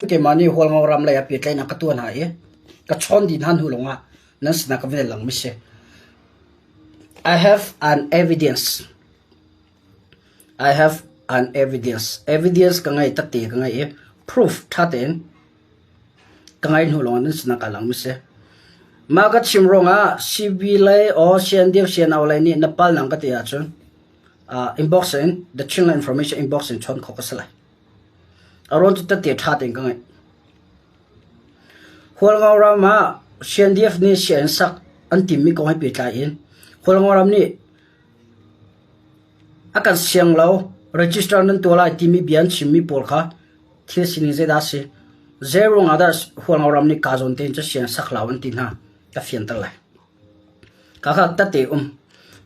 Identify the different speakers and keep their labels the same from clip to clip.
Speaker 1: Keimah nih Hualngo ram lei ah pehtlaihnak ka tuah hna i ka chawn dih hna hnu lawngah nan sinah ka van langmi si. I have an evidence. I have an evidence. Evidence ka ngei takte ka ngei i proof ṭha tein ka ngei hnu lawngah nan sinah ka langmi si. Mah ka chim ruangah CB lei or CNDF CNO lei nih na pal nang ka ti ahcun inbox in the Chinland Information inbox in chawn khawh ka si lai. A rawn cu tette ṭha tein ka ngaih. Hualngo ram ah CNDF nih sianginn sak an timmi kong he pehtlai in Hualngo ram nih a kan siang lo, register nan tuah lai timi bia an chimmi pawl kha thil sining zeidah a si? Zei ruangah dah Hualngo ram nih kaa zawn tein cu sianginn sak hlah u an ti hna? Ka fianter lai. Kakha tete um.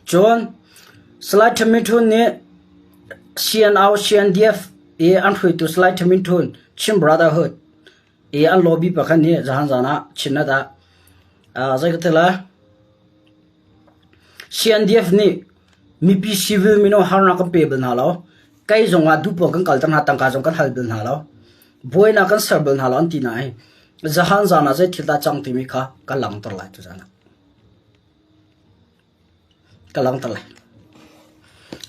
Speaker 1: Cun Salai Thamin Htun nih CNO, CNDF i an hruaitu Salai Thamin Htun Chin Brotherhood i an lobby pakhat nih zahan zan ah Chinnet ah zei ka ti lai CNDF nih mipi civil minung harnak kan pe bal hna lo. Kei zong ah duhpoah kan kalter hna, tangka zong kan hal bal hna lo. Buainak kan ser bal hna lo an ti nain zahan zan ah zei thil dah cang timi kha ka langhter lai tuzan ah. Ka langhter lai.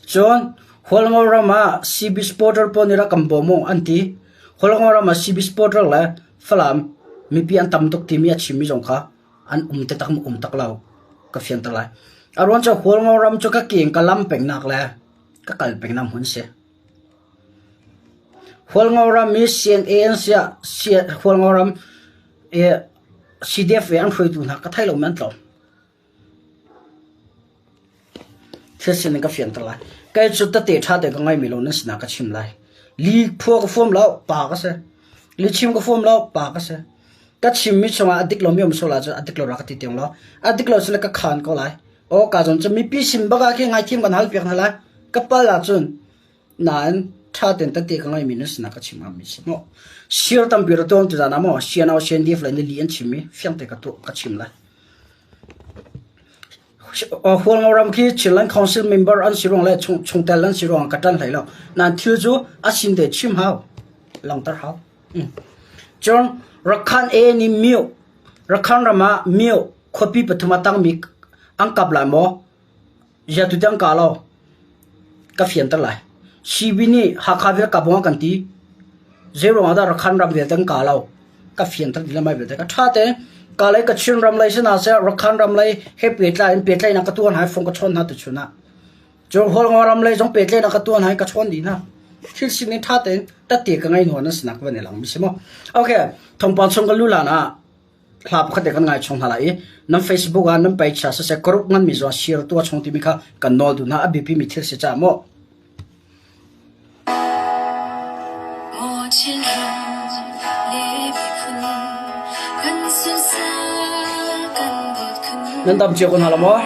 Speaker 1: Cun Hualngo ram ah CB supporter pawl nih rak kan bawm u an ti. Hualngo ram ah CB supporter le Falam mipi an tam tuk timi a chimmi zong kha an um taktak maw um tak lo ka fianter lai. A ruang cu Hualngo ram cu ka keng ka lam pengnak le ka kal pengnak hmun si. Hualngo ram i CNA an siah Hualngo ram i CDF i an hruaitu hna ka thei lomi an tlawm. Thil sining ka fianter lai. Kei cu tete ṭha te ka ngaimi lo nan sinah ka chim lai. Li phua ka fuam lo, pa ka si. Li chim ka fuam lo, pa ka si. Ka chimmi chungah a dik lomi um sual ahcun a dik lo ra ka ti tiang law, a dik lo cun ka khaan ko lai. Aw ka zawn cu mipi sin bak ah khin ngaithiam kan hal piak hna lai. Ka pal ahcun nain ṭha tein tete ka ngaimi nan sinah ka chim ngammi si maw. Sir tampi ra tuang tu zan ah maw sianau siandif le nili an chim i fiang te ka tuah ka chim lai. Hualngo ram khi Chinland Council member an si ruang le chungtel an si ruang ka ṭan hlei lo. Nain thil cu a sin te chim hau, langter hau. Cun Rakhan A nih Myo, Rakhan ram ah Myo khuapi pathum a tangmi an kap lai maw? Ziah tuti an kah lo? Ka fianter lai. CB nih Hakha vial kap a kan ti. Zeiruang ah dah Rakhan ram vialte an kah lo? Ka fianter dih lai vialte. Ka ṭha tein ka lei Kachin ram lei si hna seh, Rakhan ram lei he pehtlai in pehtlaihnak ka tuah hna i phone ka chawn hna tuchun ah. Cun Hualngo ram lei zong pehtlaihnak ka tuah hna i ka chawn dih hna. Thil sining ṭha tein tette ka ngei hnu ah nan sinah ka van i langmi si mu. Okay, thawngpang chung ka lu lan ah hla pakhat te kan ngai chung hna lai i nan Facebook ah nan page ah siseh group nganmi zong share tuah chung timi kha kan nawl duh hna a biapi mi thil si caah mu. Nan dam cio ko hna lo maw?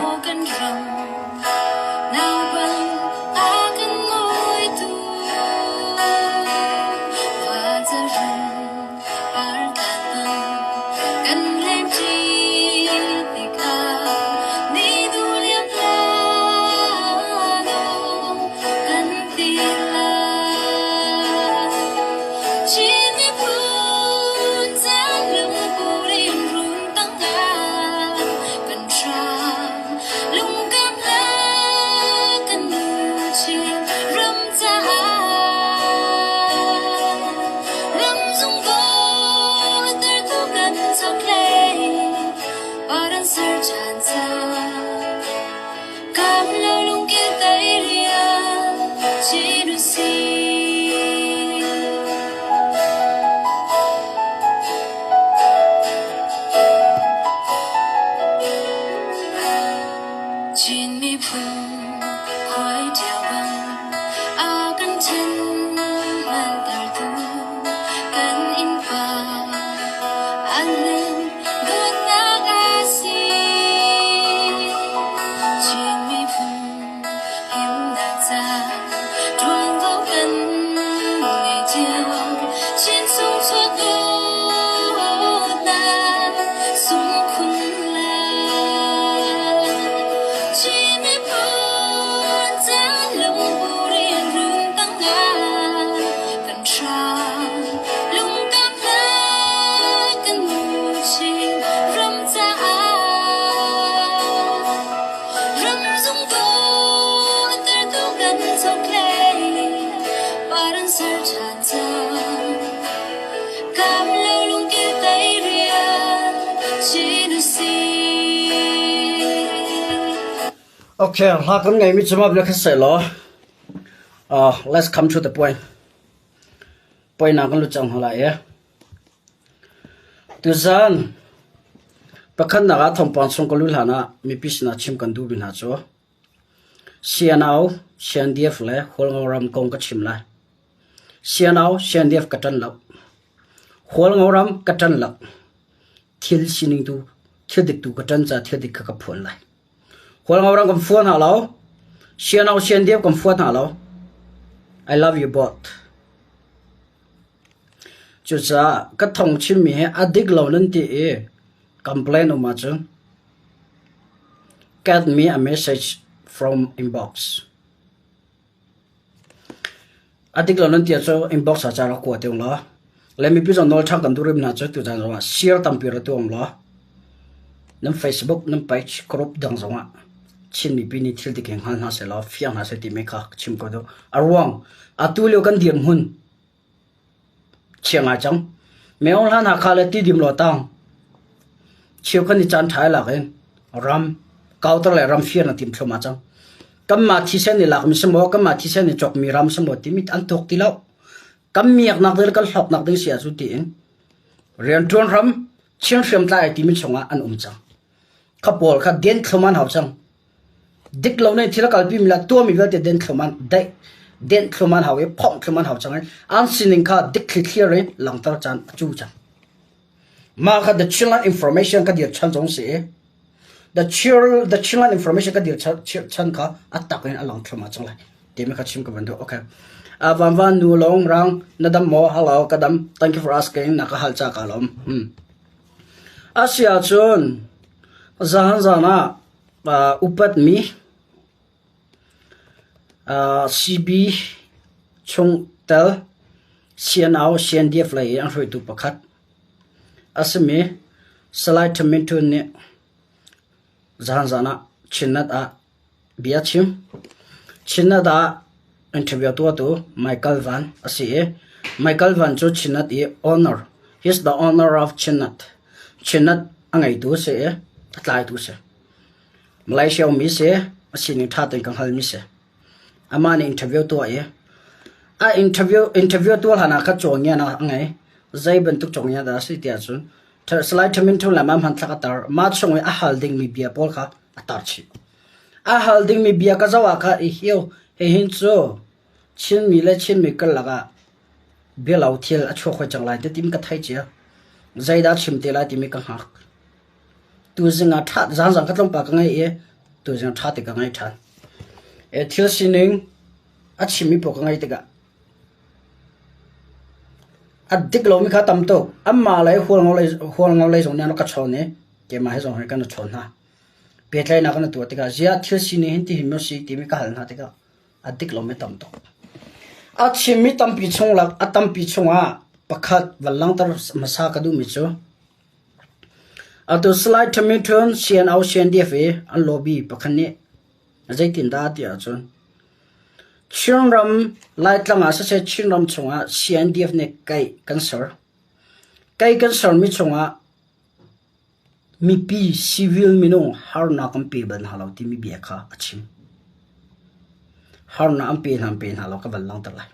Speaker 1: Okay, hla kan ngeimi cu mah bia kha seh law let's come to the point. Point ah kan lut cang hna lai i. Tuzan pakhatnak ah thawngpang chung ka luh hlan ah mipi sinah chim kan duhmi hna cu CNO, CNDF le Hualngo ram kong ka chim lai. CNO, CNDF ka ṭan lo. Hualngo ram ka ṭan lo. Thil sining tu, thil dik tu ka ṭan caah thil dik kha ka phuan lai. Hualngo ram kan fuan hna lo. CNO, CNDF kan fuan hna lo. I love you both. Cucaah ka thong chimmi hi a dik lo nan ti i complain um ahcun get me a message from inbox. A dik lo nan ti ahcun inbox ah ca rak kua te ung law le mipi zong nawl ṭha kan duh rih hna cu tuzan zongah share tampi ra tuah ung law nan Facebook nan page group dang zongah Chin mipi nih thil dik hi hngal hna sehlaw fiang hna seh timi kha ka chim ko duh. A ruang atu lio kan dirhmun chia ngai cang. Meong hlan Hakha le Tidim law tang cheukhat nih caan ṭha i lak in ram kauter le ram fir na tim thluahmah cang. Kanmah thisen i lakmi si maw, kanmah thisen i cawkmi ram si maw timi an tuak ti lo. Kan miaknak ding le kan hlawknak ding si ahcun tiin rianṭuan ram Chin hriamtlai ai timi chungah an um cang. Kha pawl kha den thlum an hau cang. Dik lo nih thil a kalpi mi le tuahmi vialte den thlum an daih den thlum an hau i phomh thlum an hau cang i an sining kha dik thli in langhter caan a cu cang. Mah kha the Chinland information ka dir chan zong si i the Chil the Chinland information ka dir chan kha a tak in a lang thlum ah cang lai. Timi kha chim ka van duh. Okay. Uh, van van nu long rang na dam maw? Hello, ka dam. Thank you for asking. Na ka hal cha ka lom. Hmm. A si ahcun zahan zan ah upatmi CB chungtel CNO CNDF lei i an hruaitu pakhat a simi Salai Thamin Htun nih zahan zan ah Chinnet ah Bia a chim. Chinnet ah interview tuahtu Michael Van a si i Michael Van cu Chinnet i owner, he's the owner of Chinnet. Chinnet a ngeitu a si i a tlaitu a si. Malaysia ummi si, a sining ṭha tein ka hngalmi si. Amah nih interview tuah i a interview interview tuah hlan ah kha cawngia a ngei. Zei bantuk cawngia dah a si tiah cun Salai Thamin Thung le mah hmanthlak a tar. Mah chung i a hal dingmi bia pawl kha a tar chih. A hal dingmi bia ka zoh ah kha i hiu hihin cu Chinmi le Chinmi karlak ah bialo thil a chuak hoi cang lai ti timi ka thei cia. Zeidah chim te lai timi ka hngak. Tuzing ah ṭha zaangzang ka tlawmpal ka ngei i tuzing ṭha te ka ngei ṭhan. E thil sining a chimmi pawl ka ngei tikah a dik lomi kha tam tuk. Anmah lei hualngo lei hualngo lei zong nih an rak ka chawn i keimah he zong hi kan i chawn hna. Pehtlaihnak kan i tuah tikah ziah thil sining hin tihin maw si timi ka hal hna tikah a dik lomi tam tuk. A chimmi tampi chung lak a tampi chungah pakhat van langhter hmasa ka duhmi cu atu Salai Thamin Htun CNO CNDF i an lobby pakhat nih zeitindah ti ahcun Chinram Laitlang ah siseh Chinram chungah CNDF nih kaih kan ser. Kaih kan sermi chungah Mipi civil minung harnak an pe bal hna lo timi bia kha a chim. Harnak an pe hna an pe hna lo ka van langhter lai.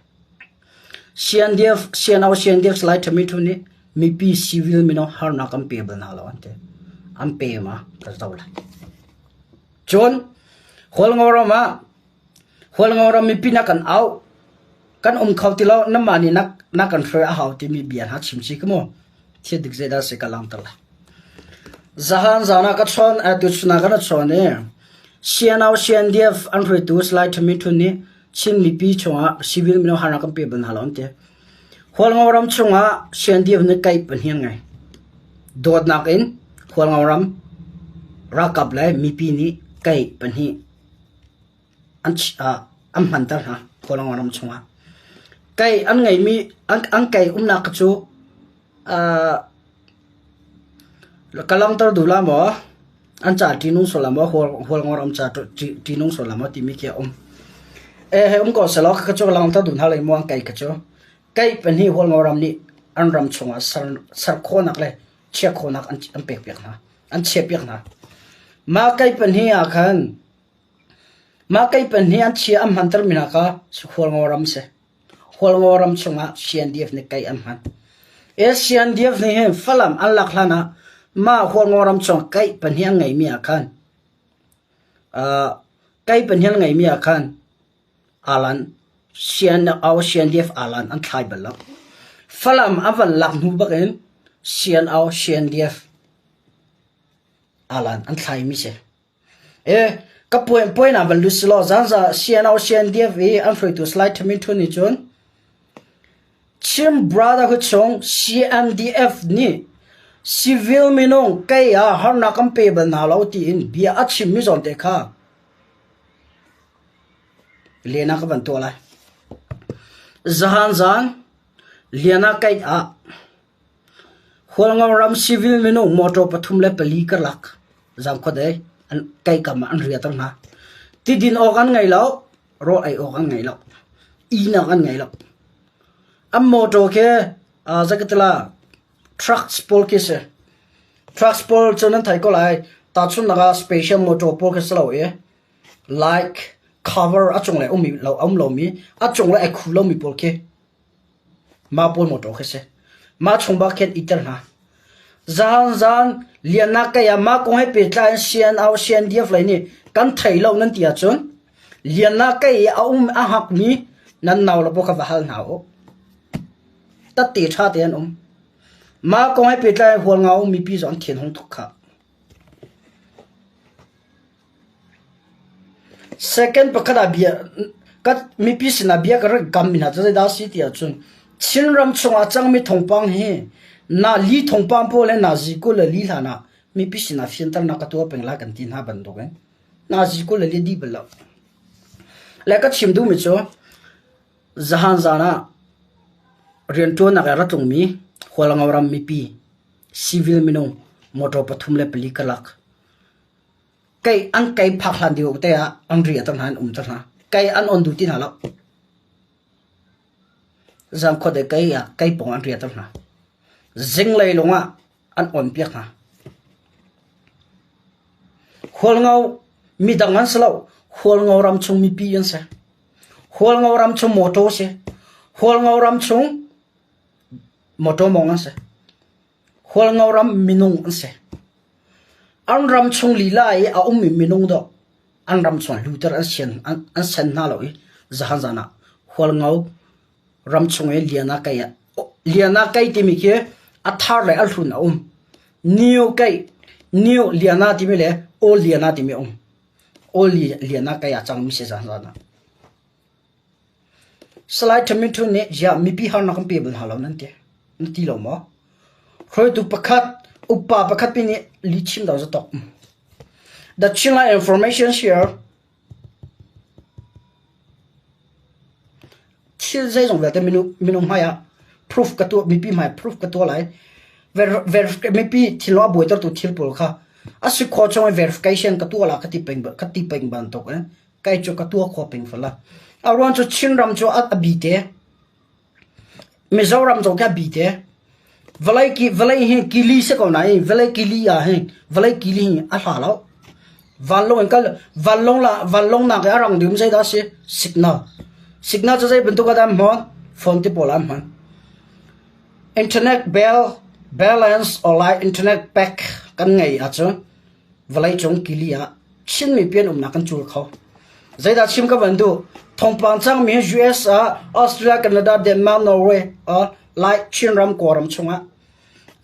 Speaker 1: CNDF, CNO CNDF Salai Thami Thu nih mipi civil minung harnak an pe bal hna lo an ti. An pe ma ka zoh lai. Cun Hualngo ram ah Hualngo ram mipi na kan auh kan um kho ti lo namah nih na, na kan hruai a hau timi bia hna chim si ka mu. Thil dik zeidah si ka langhter lai. Zahan zan ah ka chawn tu chun ah kan chawn i CNO CNDF an hruaitu Salai Thami Thun nih Chin mipi chungah civil mino harnak kan pe bal hna lo an ti. Hualngo ram chungah CNDF nih kaih pahnih an ngei. Dawtnak in Hualngo ram ralkap le mipi nih kaih pahnih an an hmanter hna Hualngo ram chungah. Kaih an ngeimi an an kaih umnak cu Ka langhter duh la maw? An ca ṭihnung sual la maw? Hualngo ram ca ṭihnung sual la maw timi khi a um. Eh hei um ko selaw ka cu ka langhter duh hna lai maw an kai ka cu. Kai pahnih Hualngo ram nih an ram chungah ser, ser khawhnak le chiah khawhnak an, an pek piak hna. An chiah piak hna. Mah kai pahnih ah khan. Mah kei pahnih an chia an hmanter mi hna kha Hualngo ram si. Hualngo ram chungah CNDF nih kei an hman. CNDF nih hin Falam an lak hlan ah mah Hualngo ram chung kei pahnih an ngeimi ah khan kei pahnih an ngeimi ah khan alan CNO CNDF alan an thlai bal lo. Falam an van lak hnu bakin CNO CNDF alan an thlaimi si. Ka puai na van lut selaw zanza CNO CNDF i an hruaitu Salai Thamin Htun nih cun Chin Brotherhood chung CNDF nih civil minung kei ah harnak kan pe bal hna lo tiin bia a chimmi zawn te kha Lena ka van tuah lai. Zahan zan Liana Kait ah Hualngo ram civil minung motor 3 le 4 karlak zangkhuadei an keikam ah an riater hna. Tidin awk an ngei lo, rawl ei awk an ngei lo, ihnak an ngei lo. An motor khi zakatila trucks pawl khi si. Trucks pawl cu nan thei ko lai. Tahchunhnak ah special motor pawl khi si lo i like cover a cunglei um lo um lomi a cunglei ai khu lomi pawl khi Mah pawl mawṭaw khi si. Mah chung bak khin i tel hna. Zahan liannak kei ah mah kong he pehtlai in CNO CNDF lei nih kan thei lo nan ti ahcun liannak kei i a um a hngakmi nan nau le pawl kha va hal hna u. Tatte ṭha te an um. Mah kong he pehtlai in Hualngo mipi zong an thin hung tuk khah. Second pakhat ah bia ka mipi sinah bia ka rak kam mi hna cu zeidah a si ti ahcun Chinram chungah a cangmi thawngpang hi na li thawngpang pawl he nazi 24 hlan ah mipi sinah fianternak ka tuah peng lai kan ti hna bantukin nazi 24 dih bal lo. Le ka chim duhmi cu zahan zan ah rianṭuannak i ra tlungmi Hualngo ram mipi civil minung motor 3 le 4 karlak Kei an kei phak hlan deuh te ah an ri ter hna an um ter hna. Kei an on duh ti hna lo. Zan khuate kei ah kei pawng an ria ter hna. Zinglei lung ah an on piak hna. Hualngo midang an si lo. Hualngo ram chung mipi an si. Hualngo ram chung motor si. Hualngo ram chung motor mong an si. Hualngo ram minung an si. An ram chung lila i a ummi minung dawh an ram chung luter an sian an sen hna lo i zahan zan ah Hualngo ram chung i Liana kei ah Liana kei timi khi a thar le a hlun a um. New kei New Liana timi le Old Liana timi a um. Old Liana kei ah cangmi si zahan zan ah. Salai Thamin Htun nih ziah mipi harnak kan pe bal hna lo nan ti? Na ti lo maw? Hruaitu pakhat, upa pakhat pi nih lihchim do zatok. The Chinland information here thil zeizong vialte minung minung hmai ah proof ka tuah mipi hmai proof ka tuah lai ver, ver, mipi thil a buaiter tu thil pawl kha a si khawh chung verification ka tuah la ka ti peng ka ti peng bantuk in Kai cu ka tuah khawh peng fala. A ruang cu Chinram cu a bi te. Mizoram zong khi a bi te. Vawlei ki vawlei hi kili si ko nain vawlei kili ah hin vawlei kili hi a hla lo. Vanlawng in kal vanlawng la vanlawng nak i a rang ding zeidah a si? Signal. Signal cu zei bantuk ah dah an hman? Phone te pawl ah an hman. Internet bell balance or like internet pack kan ngei ahcun vawleicung kili ah Chin mipi an umnak kan cul kho. Zeidah chim ka van duh? Thawngpang cangmi US ah Australia, Canada, Denmark, Norway, uh, lai Chinram, Kawlram chungah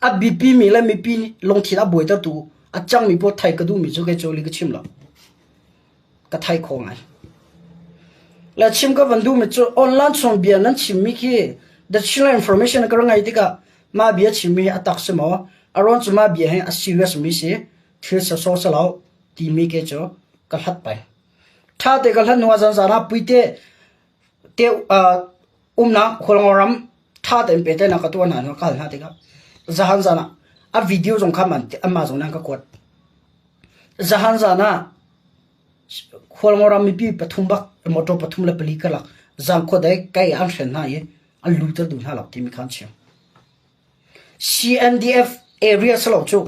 Speaker 1: a bipi mi le mipi lungthin a buaitertu a cangmi pawl thai ka duhmi cu kei cu li ka chim lo. Ka thai kho ngai. Le chim ka van duhmi cu online chung bia nan chimmi khi the Chinland information ka ngai tikah mah bia chimmi hi a tak si maw? A ruang cu mah bia hi a serious mi si thil sawsawh si lo timi ke cu ka hlat peng. Ṭha te ka hlat hnu ah zanzan ah puite te umnak Hualngo ram ṭha tein pehtlaihnak ka tuah hna hnu ka hal hna tikah zahan zan ah a video zong kha man anmah zong nih an ka kuat. Zahan zan ah Hualngo ram mipi pathum bak motor 3 le 4 karlak zangkhua dai kai an hren hna i an luter duh hna lo timi kha an chim. CNDF area si lo cu.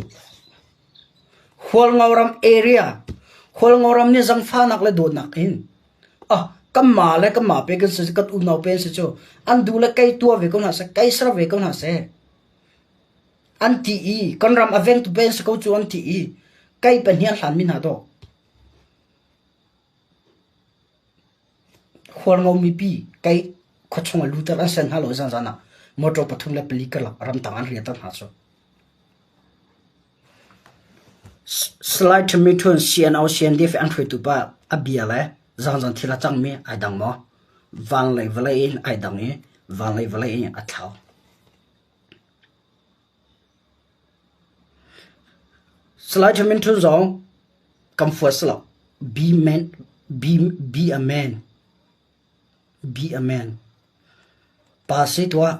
Speaker 1: Hualngoram area. Khualngo ram nih zangfahnak le dawtnak in ah kanmah le kanmah pe kan si kan unau pe an si cu an duh le kei tuah ve ko hna seh kei ser ve ko hna seh an ti i kan ram a vengtu pe an si ko cu an ti i kei pahnih an hlanmi hna dawh Hualngo mipi kei khuachung a luter an sen hna lo i zanzan ah motor pathum le pali karlak ramtang an riahter hna cu. Salai Ṭhami Htun CNO CNDF an hruaitu pa a bia le zaangzang thil a cangmi ai dang maw? Vanlei vawlei in ai dang i vanlei vawlei in a thlau. Salai Ṭhami Htun zong kan fuat si lo. Be man, be, be a man. Be a man. Pa si tuah.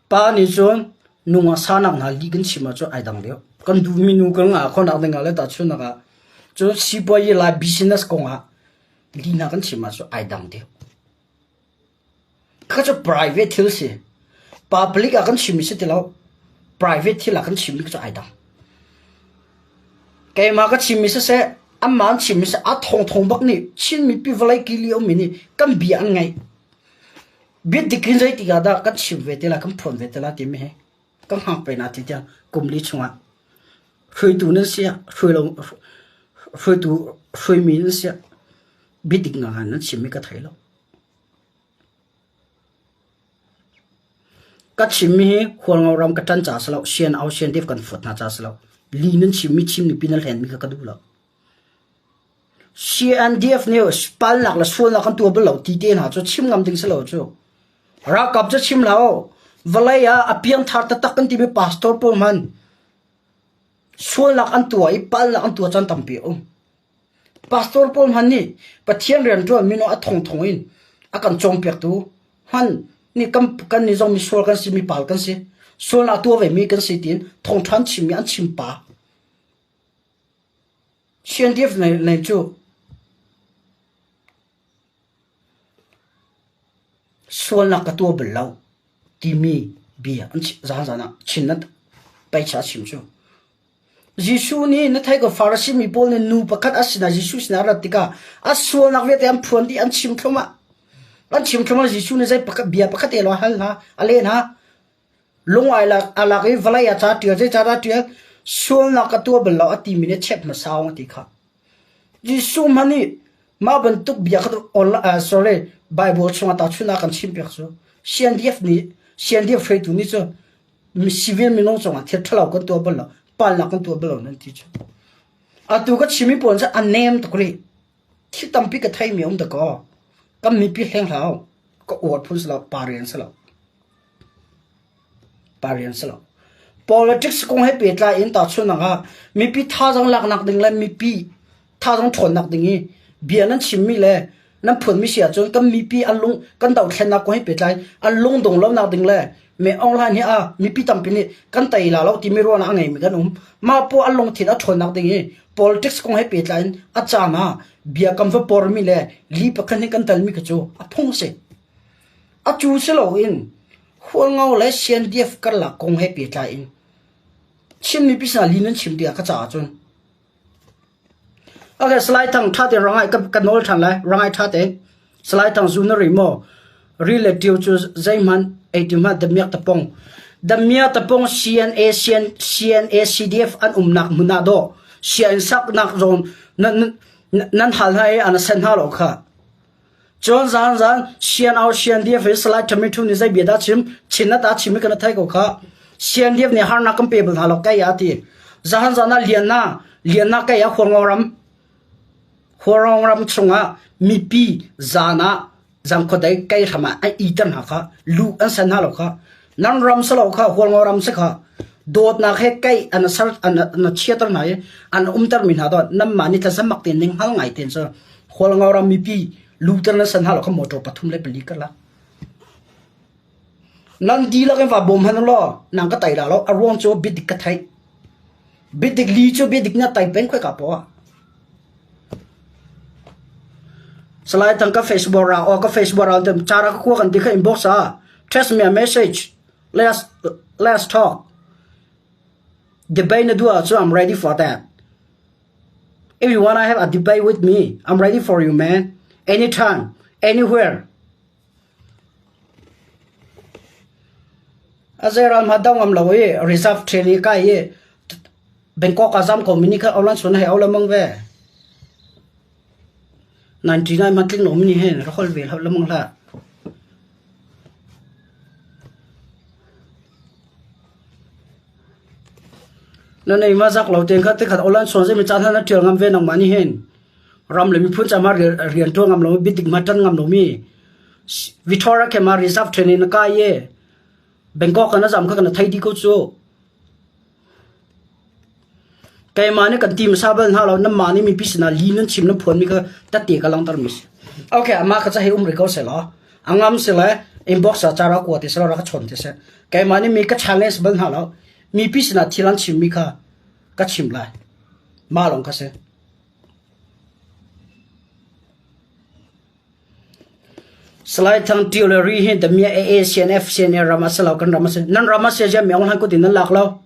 Speaker 1: Pa nih cun nungak sanak hna lih kan chim ahcun ai dang deuh. Kan duhmi nu kan ngah khawhnak ding ah le tahchunhnak ah cun sipuazi lai business kong ah lih hna kan chim ahcun ai dang deuh. Kha cu private thil si. Public ah kan chimmi si ti lo. Private thil ah kan chimmi cu ai dang. Keimah ka chimmi siseh, anmah an chimmi siseh, a thongthong bak nih Chin mipi vawlei kili ummi nih kan bia an ngaih. Biadik in zeitik ah dah kan chim ve te lai, kan phuan ve te lai timi hi ka hngak pe na ti tiang kum li chungah hruaitu nan si ah, hruai lo, hruaitu hruaimi nan si ah, biadik ngangan nan chimmi ka thei lo. Ka chimmi hi Hualngo ram ka ṭan ca si lo, sian au sian def kan fuat hna ca si lo. Li nan chimmi chim nupi nan hlenmi kha ka duh lo. CNDF nih palnak le sualnak kan tuah bal lo ti te hna cu chim ngam ding si lo cu. Ralkap cu chim hlah u. Vawlei ah a piangthar taktak kan timi pastor pawl hmanh sualnak an tuah i palnak an tuah caan tampi a um. Pastor pawl hmanh nih Pathian rianṭuan mino a thongthong in a kan cawnpiaktu hmanh nih kan kannih zong misual kan si, mipal kan si, sualnak tuah vemi kan si tiin thawngṭha an chimmi an chim pa. CNDF nei cu sualnak ka tuah bal lo timi bia an zan ah chin na peicha chim cu. Jesuh nih na theih ko Farasi mi pawl nih nu pakhat a sinah Jesuh sinah a rat tikah a sualnak vialte an phuan dih an chim thluahmah. An chim thluahmah Jesuh nih zei pakhat bia pakhat te lawng a hal hna a len hna. Lung ai lak a lak i vawlei ah ca ṭial zei ca dah ṭial sualnak ka tuah bal lo a timi nih chep hmasa a ti kha. Jesuh hmanh nih mah bantuk bia kha sorry Bible chungah tahchunhnak kan chimpiak cu CNDF nih CNDF hruaitu nih cu civil minung cungah thil ṭhalo kan tuah bal lo palnak kan tuah bal lo nan ti cu atu ka chimmi pawl cu a nem tuk rih thil tampi ka theimi um dakaw kan mipi hleng hlah ka uar phun si lo pa rian si lo pa rian si lo politics kong he pehtlai in tahchunhnak ah mipi thazaang laknak ding le mipi thazaang ṭhawnnak ding i bia nan chimmi le nan phuanmi si ahcun kan mipi an lung kan dothlennak kong he pehtlai an lung dong lonak ding le me online hi a mipi tampi nih kan tei la lo timi ruahnak a ngeimi kan um mah pu an lungthin a ṭhawnnak ding i politics kong he pehtlai in a caan ah bia kan va pormi le li pakhat nih kan talmi kha cu a phung si a cu si loin Hualngo le CNDF karlak kong he pehtlai in Chin mipi sinah li nan chim tiah ka caah cun Okay, Salai Thang ṭha tein rangai ka, ka nawl ṭhan lai. Rangai ṭha tein. Salai Thang zu na ri maw? Ri le ṭio cu zeihmanh ei ti hmanh damiak tapong. Damia tapong CNA CN, CNA CDF an umnak hmun ah dawh sianginn saknak zawn nan, nan, nan hal hna i an sen hna lo kha. Cun zan zan CNO CNDF hi Salai Thami Thu nih zei bia dah chim chin na ta chim i kan thei ko kha CNDF nih harnak kan pe bal hna lo kai a ti zahan zan ah lian na lian na kai a Huangro ram Huangro ram chungah mipi zan ah zangkhuadei kai hram ah an iter hna kha lu an san hna lo kha nan ram si lo kha Hualngo ram si kha dawtnak he kai an sar an na chiater hna i an umter mi hna do nan mah ni tla mak ten ning hal ngai ten so Hualngo ram mipi luter na san hna lo kha motor pathum le pali ka la nan dihlak in va bawm han law nang ka tai la lo a ruang cu biadik ka theih biadik li cu biadik na tai peng khoi ka po Salai tang ka Facebook ra o ka Facebook ra tem chara ka khua kan ti kha inbox ah text me a message let's let's talk debate na duh ahcun I'm ready for that. If you wanna have a debate with me, I'm ready for you, man. Anytime, anywhere. A zei ral ma dong ngam lo i reserve train i kai i Bangkok a zam ko mini kha aulan sun hei au lamang ve. 99 ma tling lo mini hen ra hol ve lamang hlah. Na nei ma zak lo ten kha te khat aulan sun ze mi chan na tial ngam ve nang ma ni hen. Ram le miphun cha ma rian tuan ngam lo bidik ma tan ngam lo mi. Victoria ke ma reserve train na kai ye. Bangkok kan azam kha kan thai di ko chu. Keimah nih kan ti hmasa bal hna lo, nanmah nih mipi sinah li nan chim nan phuanmi kha tette ka langhter mi si. Okay, amah kha ca hei um rih ko seh law, a ngam si le inbox ah ca rak kua te seh law rak ka chawn te seh. Keimah nih mi ka challenge bal hna lo, mipi sinah thil an chimmi kha ka chim lai. Mah lawng kha si. Salai Thang Tio le Ri hi Damia AA CNF CNA ram a si lo kan ram a si. Nan ram a si aja mi ong hlan kut in nan lak lo.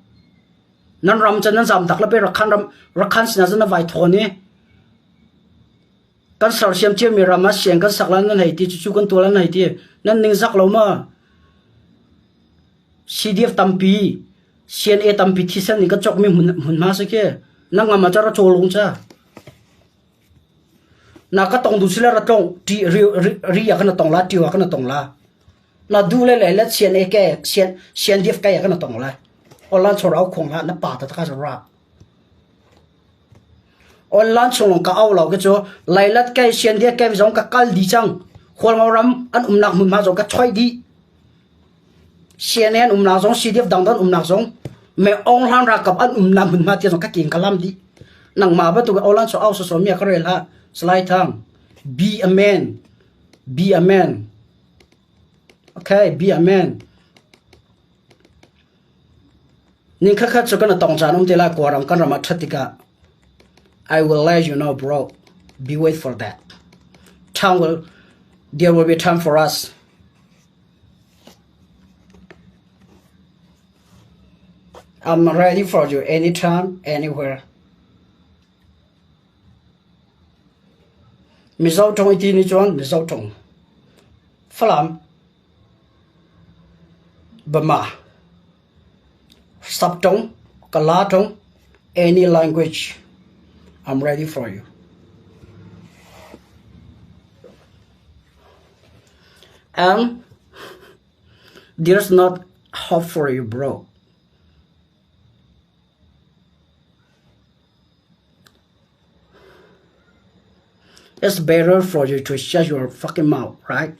Speaker 1: Nan ram cun nan zam tak le pe Rakhan ram Rakhan sinah cun na vai thawn i kan sersiam ciami ram ah siang kan sak lan nan hei ti cucu kan tuah lan hei ti nan ning zak lo ma CDF tampi CNA tampi thisen in kan cawkmi hmun hmunhma si khi na ngam ah ca ra cawlung ca Na ka tong duh sile ra tlong ṭi ri ri ah kan tong la ṭio ah kan tong la. Na du le le le sian e ke sian sian diaf kai ah kan tong la. Online chor au khong la na pa ta ka ra. Online chung ka au lo ke chu lailat kai sian dia kai zong ka kal di chang. Khual ngau ram an umnak hmun ma zong ka choi di. CNN umnak zong CDF dangdang umnak zong me Aung Hlan ralkap an umnak hmunhma tia zong ka king ka lam dih. Nangmah bantuk Aung Hlan cu au soso mi ka rel hlah. Salai Thang, be a man. Be a man. Okay, be a man. Ning kha kha cu kan tong caan um te lai kuarang kan ram ah ṭhat tikah I will let you know bro. Be wait for that. Time will there will be time for us. I'm ready for you anytime, anywhere. Mizo ṭong i ti ni cun Mizo ṭong. Falam, Bama, Sapṭong, Kala ṭong, any language, I'm ready for you. And there's not hope for you, bro. It's better for you to shut your fucking mouth, right?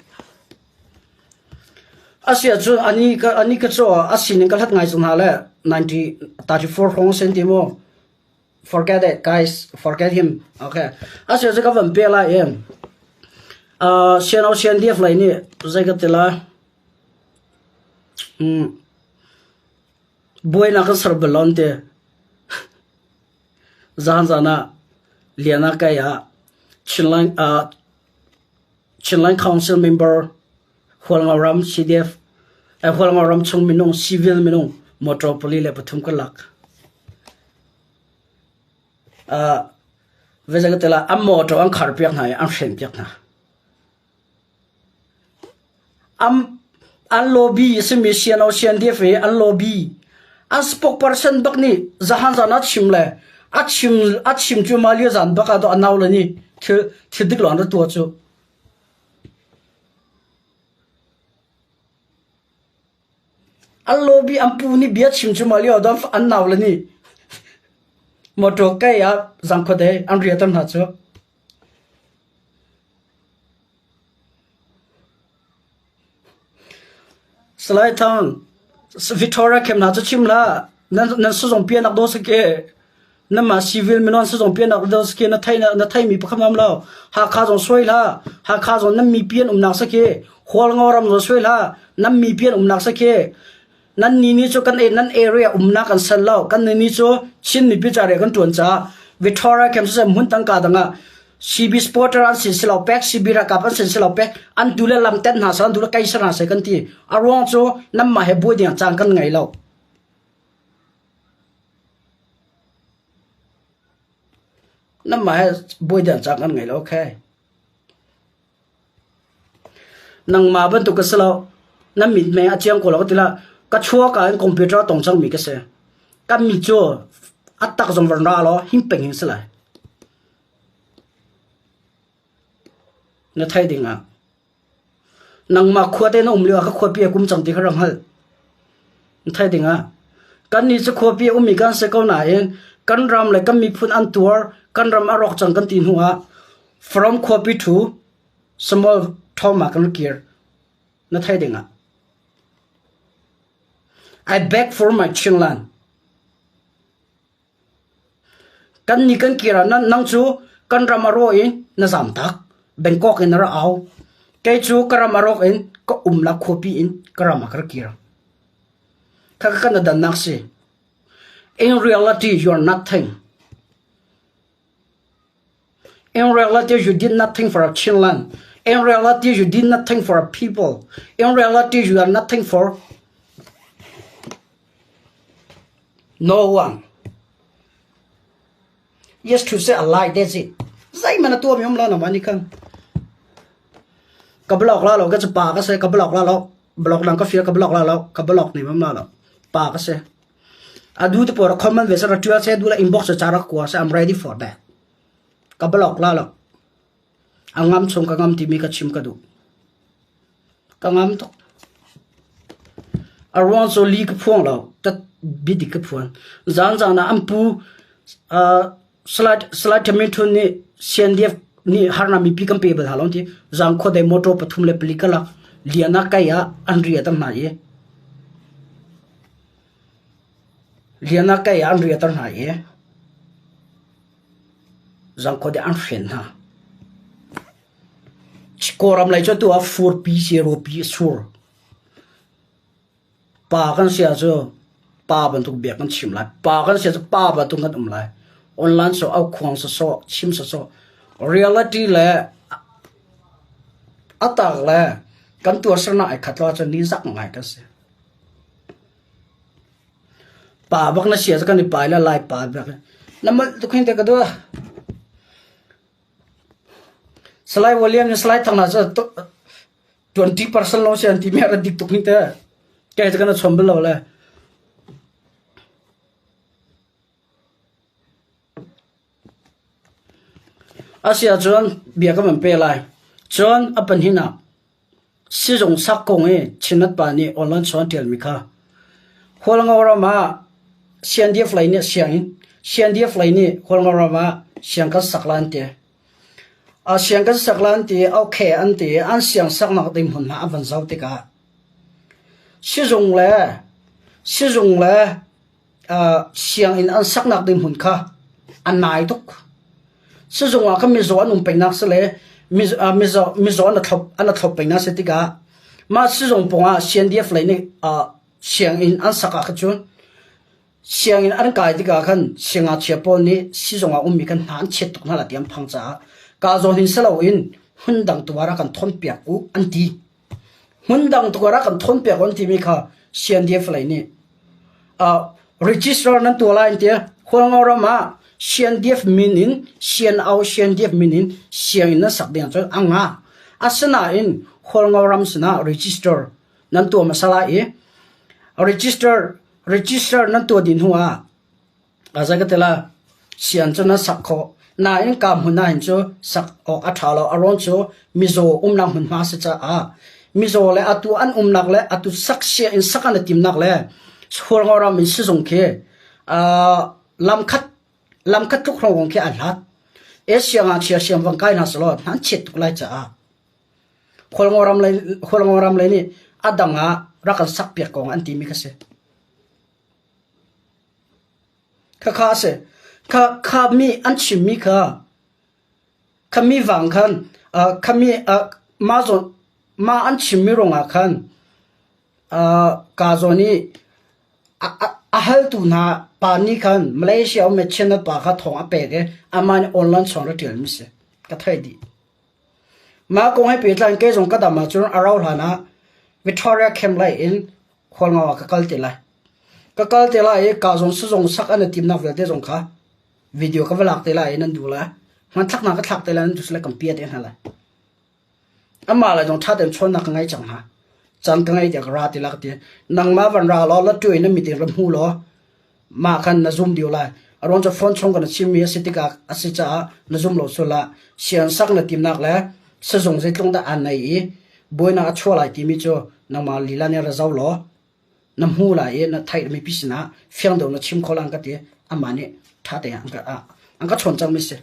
Speaker 1: Asia cu ani ka ani ka cho a sining ka hlat ngai chung hna le 1934 hrawng sen ti mu Forget it, guys. Forget him. Okay. Asia cu ka van pe lai i uh, sian o sian diaf lei nih zei ka ti lai mm, buainak kan ser bal lon te zan zan ah liana kai ah Chinland uh, Chinland Council member Hualngo ram CDF eh, Hualngo ram chung minung civil minung motor pali le pathum ka lak Uh, Vezakatela an motor an khar piak hna i an hren piak hna. An an lobby simi CNO CNDF i an lobby an spokesperson bak nih zahan zan a chim le a chim a chim cu ma lio zan bak ah do a nau le nih thil thil dik lo an ra tua cu. An lobby an pu nih bia chim cu ma lio do an nau le nih motor kai ah zangkhuat ei an riater hna cu. Salai Thang, Victoria Camp hna cu chim hlah. Nan nan sazawng pianak dawh si ke. Nanmah civil minung sazawng pianak dawh si ke na thei na theimi pakhat ngam lo. Hakha zong suai hlah. Hakha zong nan mipi an umnak si ke. Hualngo ram zong suai hlah. Nan mipi an umnak si ke. Nan ni ni cu kan nan area umnak kan sel lo. Kan ni ni cu Chin mipi ca re kan tuan caah Victoria Camp siseh hmun tangka dangah CB supporter an sin silo pek CB ralkap an sin silo pek an tu le lam ten hna seh an tu le kai ser hna seh kan ti. A ruang cu nanmah he buai ding caan kan ngei lo. Nanmah he buaidan caan kan ngei lo, okay? Nangmah bantuk ka si lo. Na mitmei a chiang ko lo ka ti la. Ka chuak ah in computer a tong cangmi ka si. Kan mi cu a tak zong van ra law hing peng hin si lai. Na thei ding ah. Nangmah khuate na um lio ah ka khuapi a kum cang ti kha rak hngalh. Na thei ding ah. Kan nih cu khuapi a ummi kan si ko nain kan ram le kan miphun an tuar, kan ram a rawk cang kan ti hnu ah from khuapi thu small town ah kan kir. Na thei ding ah. I beg for my Chinland. Kan nih kan kir ah nang cu kan ram a rawh i na zam tak. Bangkok in na ra au. Kei cu ka ram a rawk in ka um la khuapi in ka ram ah ka ra kir. Kha kan dannak si. In reality, you are nothing. In reality, you did nothing for our Chinland. In reality, you did nothing for our people. In reality, you are nothing for no one. Yes, to say a lie, that's it. Zeihmanh a tuahmi um lo na ni khan. Ka block la lo ka cu pa ka se ka block la lo block dang ka fir ka block la lo ka block ni mam la lo pa ka se adu te por comment ve sa ra tual se du la inbox cha ra kwa se I'm ready for that ka block la lo a ngam chung ka ngam timi ka chim ka duh ka ngam tuk a ruang cu li ka phuang lo ta bidik ka phuan zan zan ah an pu slide slide thamin thun nih CNDF nih harna mipi kan pe bal halon ti zang kho dei motor pathum le pali kala liana kai ah an ria tam hna i liana kai ah an ria tar hna i zang kho dei an hren hna Kawlram lei cu atu ah furpi pi sur. Pa kan si ahcun pa bantuk bia kan chim lai. Pa kan si ahcun pa bantuk kan um lai. Online sawh, aukhuang sawsawh, chim sawsawh. Reality le a tak le kan tuahsernak ai khat lo ahcun ningzak ngai kan si. Pa bak na si ahcun kan i pai le lai pa bak. Na molh tuk hin te ka duh. Salai William nih Salai Thang hna cu 20% lawng si an timi a rak dik tuk ning te. Kei cu kan i chawm bal lo le. A si ahcun bia ka van pe lai. Cun a pahnih ah Sizung sak kong i Chinat pa nih online chung an ṭialmi kha Hualngo ram ah CNDF lei nih sianginn CNDF lei nih Hualngo ram ah siang kan sak lai an ti. A siang kan sak lai an ti, okay an ti, an siang saknak ding hmunhma an van zoh tikah sizung le sizung le sianginn an saknak ding hmun kha a nai tuk. Sizung ah khan mizaw an um pengnak si le mizaw an a thlop pengnak si tikah mah sizung pawngah CNDF lei nih sianginn an sak ah khan cun sianginn an kai tikah khan siangngakchia pawl nih sizung ah ummi khan hna an chiat tuk hna lai ti an phang caah kaa zawn hin si loin hmun dang tu ah rak kan thawnpiak u an ti. Hmun dang tu ah rak kan thawnpiak u an timi kha CNDF lei nih register nan tuah lai an ti. Hualngo ram ah CNDF min in CNO CNDF min in sianginn nan sak ding cun a nga. Asinain Hualngo ram sinah register nan tuah hmasa lai i register register nan tuah dih hnu ah Zei ka ti lai, sian cu nan sak khawh. Nain ka hmun ahhin cu sak awk a ṭha lo. A ruang cu mizaw umnak hmunhma a si caah mizaw le atu an umnak le atu sak sia in sak an i timnak le Hualngo ram in sizung khi lamkhat lamkhat tluk hrawng khi a hlat. Asia ngakchia siang vang kai hna selaw hna an chiat tuk lai caah Hualngo ram lei Hualngo ram lei nih a dang ah rak kan sak piak ko an timi kha si. Khakha a si. Kha kha mi an chimmi kha kha mi vang khan kha mi mah zawn mah an chimmi ruangah khan kaa zawn i a haltu hna pa nih khan Malaysia um i Chinland pa kha thawng a pek i amah nih online chung ra ṭialmi si. Ka theih dih. Mah kong he pehtlai in kei zong ka dam ahcun a rauh hlan ah Victoria Camp lei in Khualngo ah ka kal te lai. Ka kal te lai i ka zong sizung sak an i timnak vialte zong kha video ka va lak te lai i nan duh lai. Hmanthlaknak ka thlak te lai nan tu sile kan pia te hna lai. Amah le zong ṭha tein chawnnak ka ngei cang hna. Caan ka ngei tiah ka ra ti la ka ti. Nangmah van ra law latuai na mit in ra hmu law mah khan na zum dio lai. A ruang cu phone chung kan chimmi a si tikah a si caah na zum lo sual ah siansak na timnak le sizung zeitlung dah aan nei i buainak a chuah lai timi cu nangmah lila nih ra zoh law na hmu lai i na theih mipi sinah fiang deuh na chim kho lai an ka ti. Amah nih ṭha tein an ka an ka chawn cangmi si.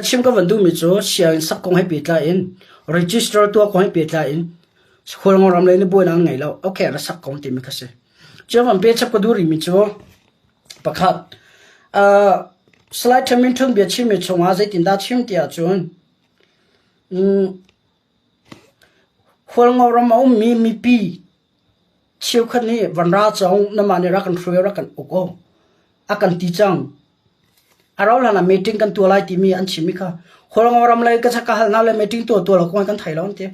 Speaker 1: Chim ka van duhmi cu sianginn sak kong he pehtlai in register tuah kong he pehtlai in Khualngo ram lei nih buainak an ngei lo. Okay, ra sak kong timi kha si. Cu van pechap ka duh rihmi cu pakhat uh, Salai Thamin Thun bia chimmi chungah zeitindah chim ti ahcun um, Khualngo ram a ummi mipi Cheukhat nih van ra cang, namah nih rak kan hruai, rak kan uk aw, a kan ti cang. A rauh hlan ah meeting kan tuah lai timi an chimmi kha Khualngo ram lei ka ka hal hna le meeting tuah tuah lo kong kan thei lo an ti.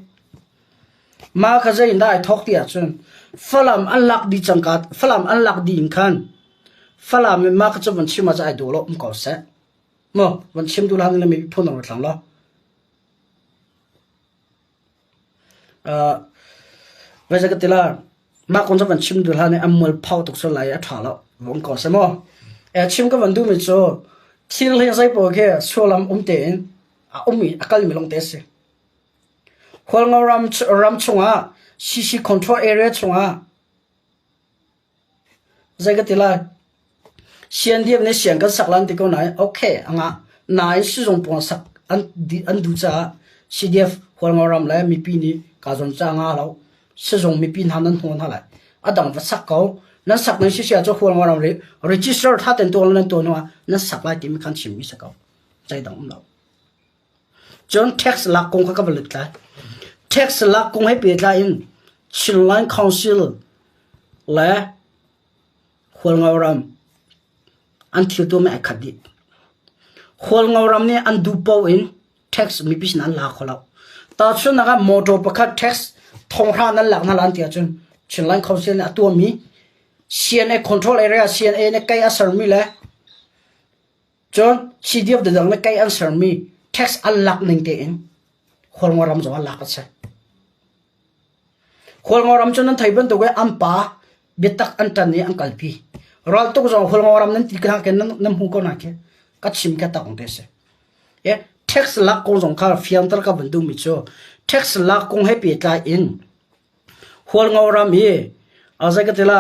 Speaker 1: Mah kha zei in dah ai thawk ti ahcun Falam an lak dih cang ka Falam an lak dih in khan Falam in mah kha cu van chim ah ai duh lo um ko seh. Maw van chim duh hlan le mi phun dang thlang lo. Voi ka ti la, mah kong cu van chim duh hlah nih an mualpho tuk sual lai i a ṭha lo. Vung ko seh maw? Chim ka van duhmi cu thil hi zeipaoh khi sullam um tein a um i a kalmi lawngte a si. Hualngo ram, ram chungah CC control area chungah Zei ka ti lai? Siandiam nih siang kan sak lan ti ko nain okay a ngah. Nain sizung pawng sak an an duh caah CDF Hualngo ram le mipi nih kaa zawn ca nga lo. Sizung mipi hna nan hnawl hna lai. A dang va sak ko. Nan sak nan si sia cu Hualngo ram ri register tha ten tuah nan tuah hnu ah nan sak lai timi khan chimmi si ko. Zei dang um lo. Cun tax lak kong kha ka va lut lai. Tax lak kong he pehtlai in Chinland Council le Hualngo ram an thil tuahmi ai khat dih. Hualngo ram nih an duh paoh in tax mipi sin an la kho lo. Tahchunhnak ah motor pakhat tax thonghra nan lak hna lan ti ahcun Chinland Council nih a tuahmi CNA control area CNA nih kei a sermi le Cun CDF dang le kei an sermi tax an lak ning tein Hualngo ram zong an lak a si. Hualngo ram cu nan thei bantuk in an pa biatak an ṭan i an kalpi. Raltuk zong Hualngo ram nan ti ka ke nan nan hmu ko na khi ka chim ka tak te si. E tax lak kong zong kha fiangter ka van duhmi cu tax lak kong he pehtlai in Hualngo ram hi azai ka tila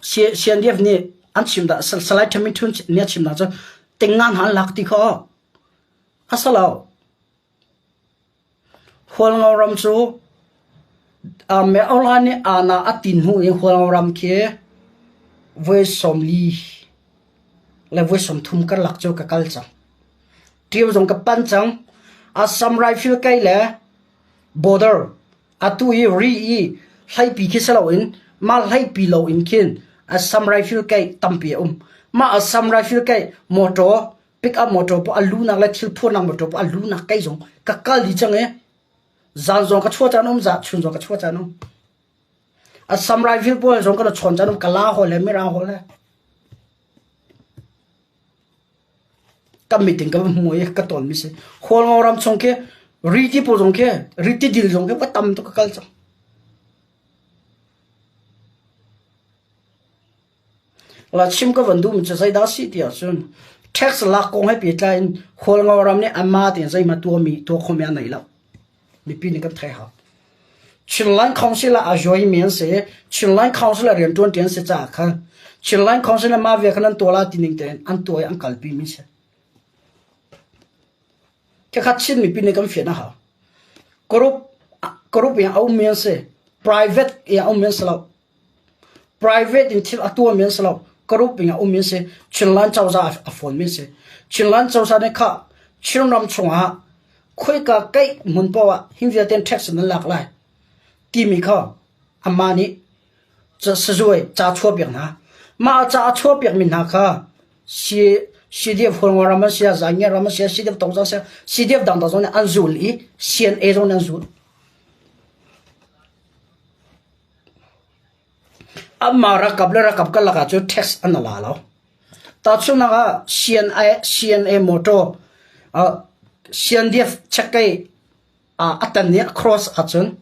Speaker 1: CNDF nih an chim dah Salai Thamin Thun nih a chim dah cu tingngan han lak ti kho a si lo. Hualngo ram cu me Aung nih ana a tin hnu in Hualngo ram khi voi 40 le voi 30 karlak cu ka kal cang. Ṭio zong ka pan cang. Assam Rifle kai le border Atu i ri i hlaipi khi si loin mah hlaipi loin khin Assam Rifle keih tampi a um. Mah Assam Rifle keih motor pick-up motor poh a lunak le thil phurnak motor poh a lunak kei zong ka kal dih cang i zan zong ka chuah caan um, za chun zong ka chuah caan um. Assam Rifle pawl zong ka chawn caan um, Kala hawl le Mirang hawl le. Ka mit in ka va hmu i ka tawnmi si. Hualngo ram chung khi riti pawl zong khi riti dil zong khi va tam tuk ka kal cang. La chim ka van duhmi cu zeidah si ti ahcun tax lak kong he pehtlai in Hualngo ram nih anmah tein zeihmah tuahmi tuah khomi an nei lo. Mipi nih kan theih hau. Chinland Council ah a join an si. Chinland Council ah rianṭuan ṭi an si caah khan Chinland Council ah mah ve khan an tuah la ti ning tein an tuah i an kalpi mi si. Khakhat Chin mipi nih kan fian a hau. Group group in a ummi an si. Private in a ummi an si lo. Private in thil a tuahmi an si lo. Group in a ummi an si. Chinland cozah a fawnmi an si. Chinland cozah nih kha Chinram chungah khoika keih hmun paoh ah hi vialte tax nan lak lai timi kha amah nih sazuai ca chuahpiak hna. Mah ca a chuahpiakmi hna kha CDF Hualngo ram an si ah, Zaingia ram an si ah, CDF Tongzang si ah, CDF dangdang zong nih an zul i CNA zong nih an zul. Amah ralkap le ralkap karlak ah cun tax an la lo. Tahchunhnak ah CNA, CNA motor CNDF checkei a tan nih a cross ahcun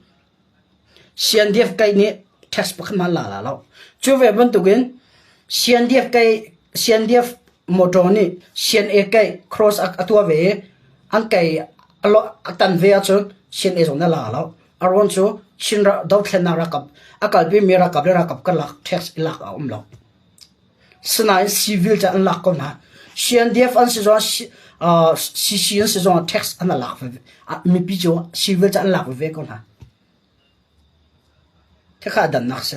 Speaker 1: CNDF kai nih tax pakhat hmanh la la lo. Cu ve bantukin CNDF kai CNDF motor nih CNA kai cross a tuah ve i an kai a tan ve ahcun CNA zong nih a la lo. A ruang cu Chin dothlennak ralkap a kalpi mi ralkap le ralkap karlak tax i lak a um lo. Sinain civil ca an lak ko hna. CNDF an si zong CC an si zong tax an lak ve. Mipi cu civil ca an lak ve ko hna. Khakha dannak si.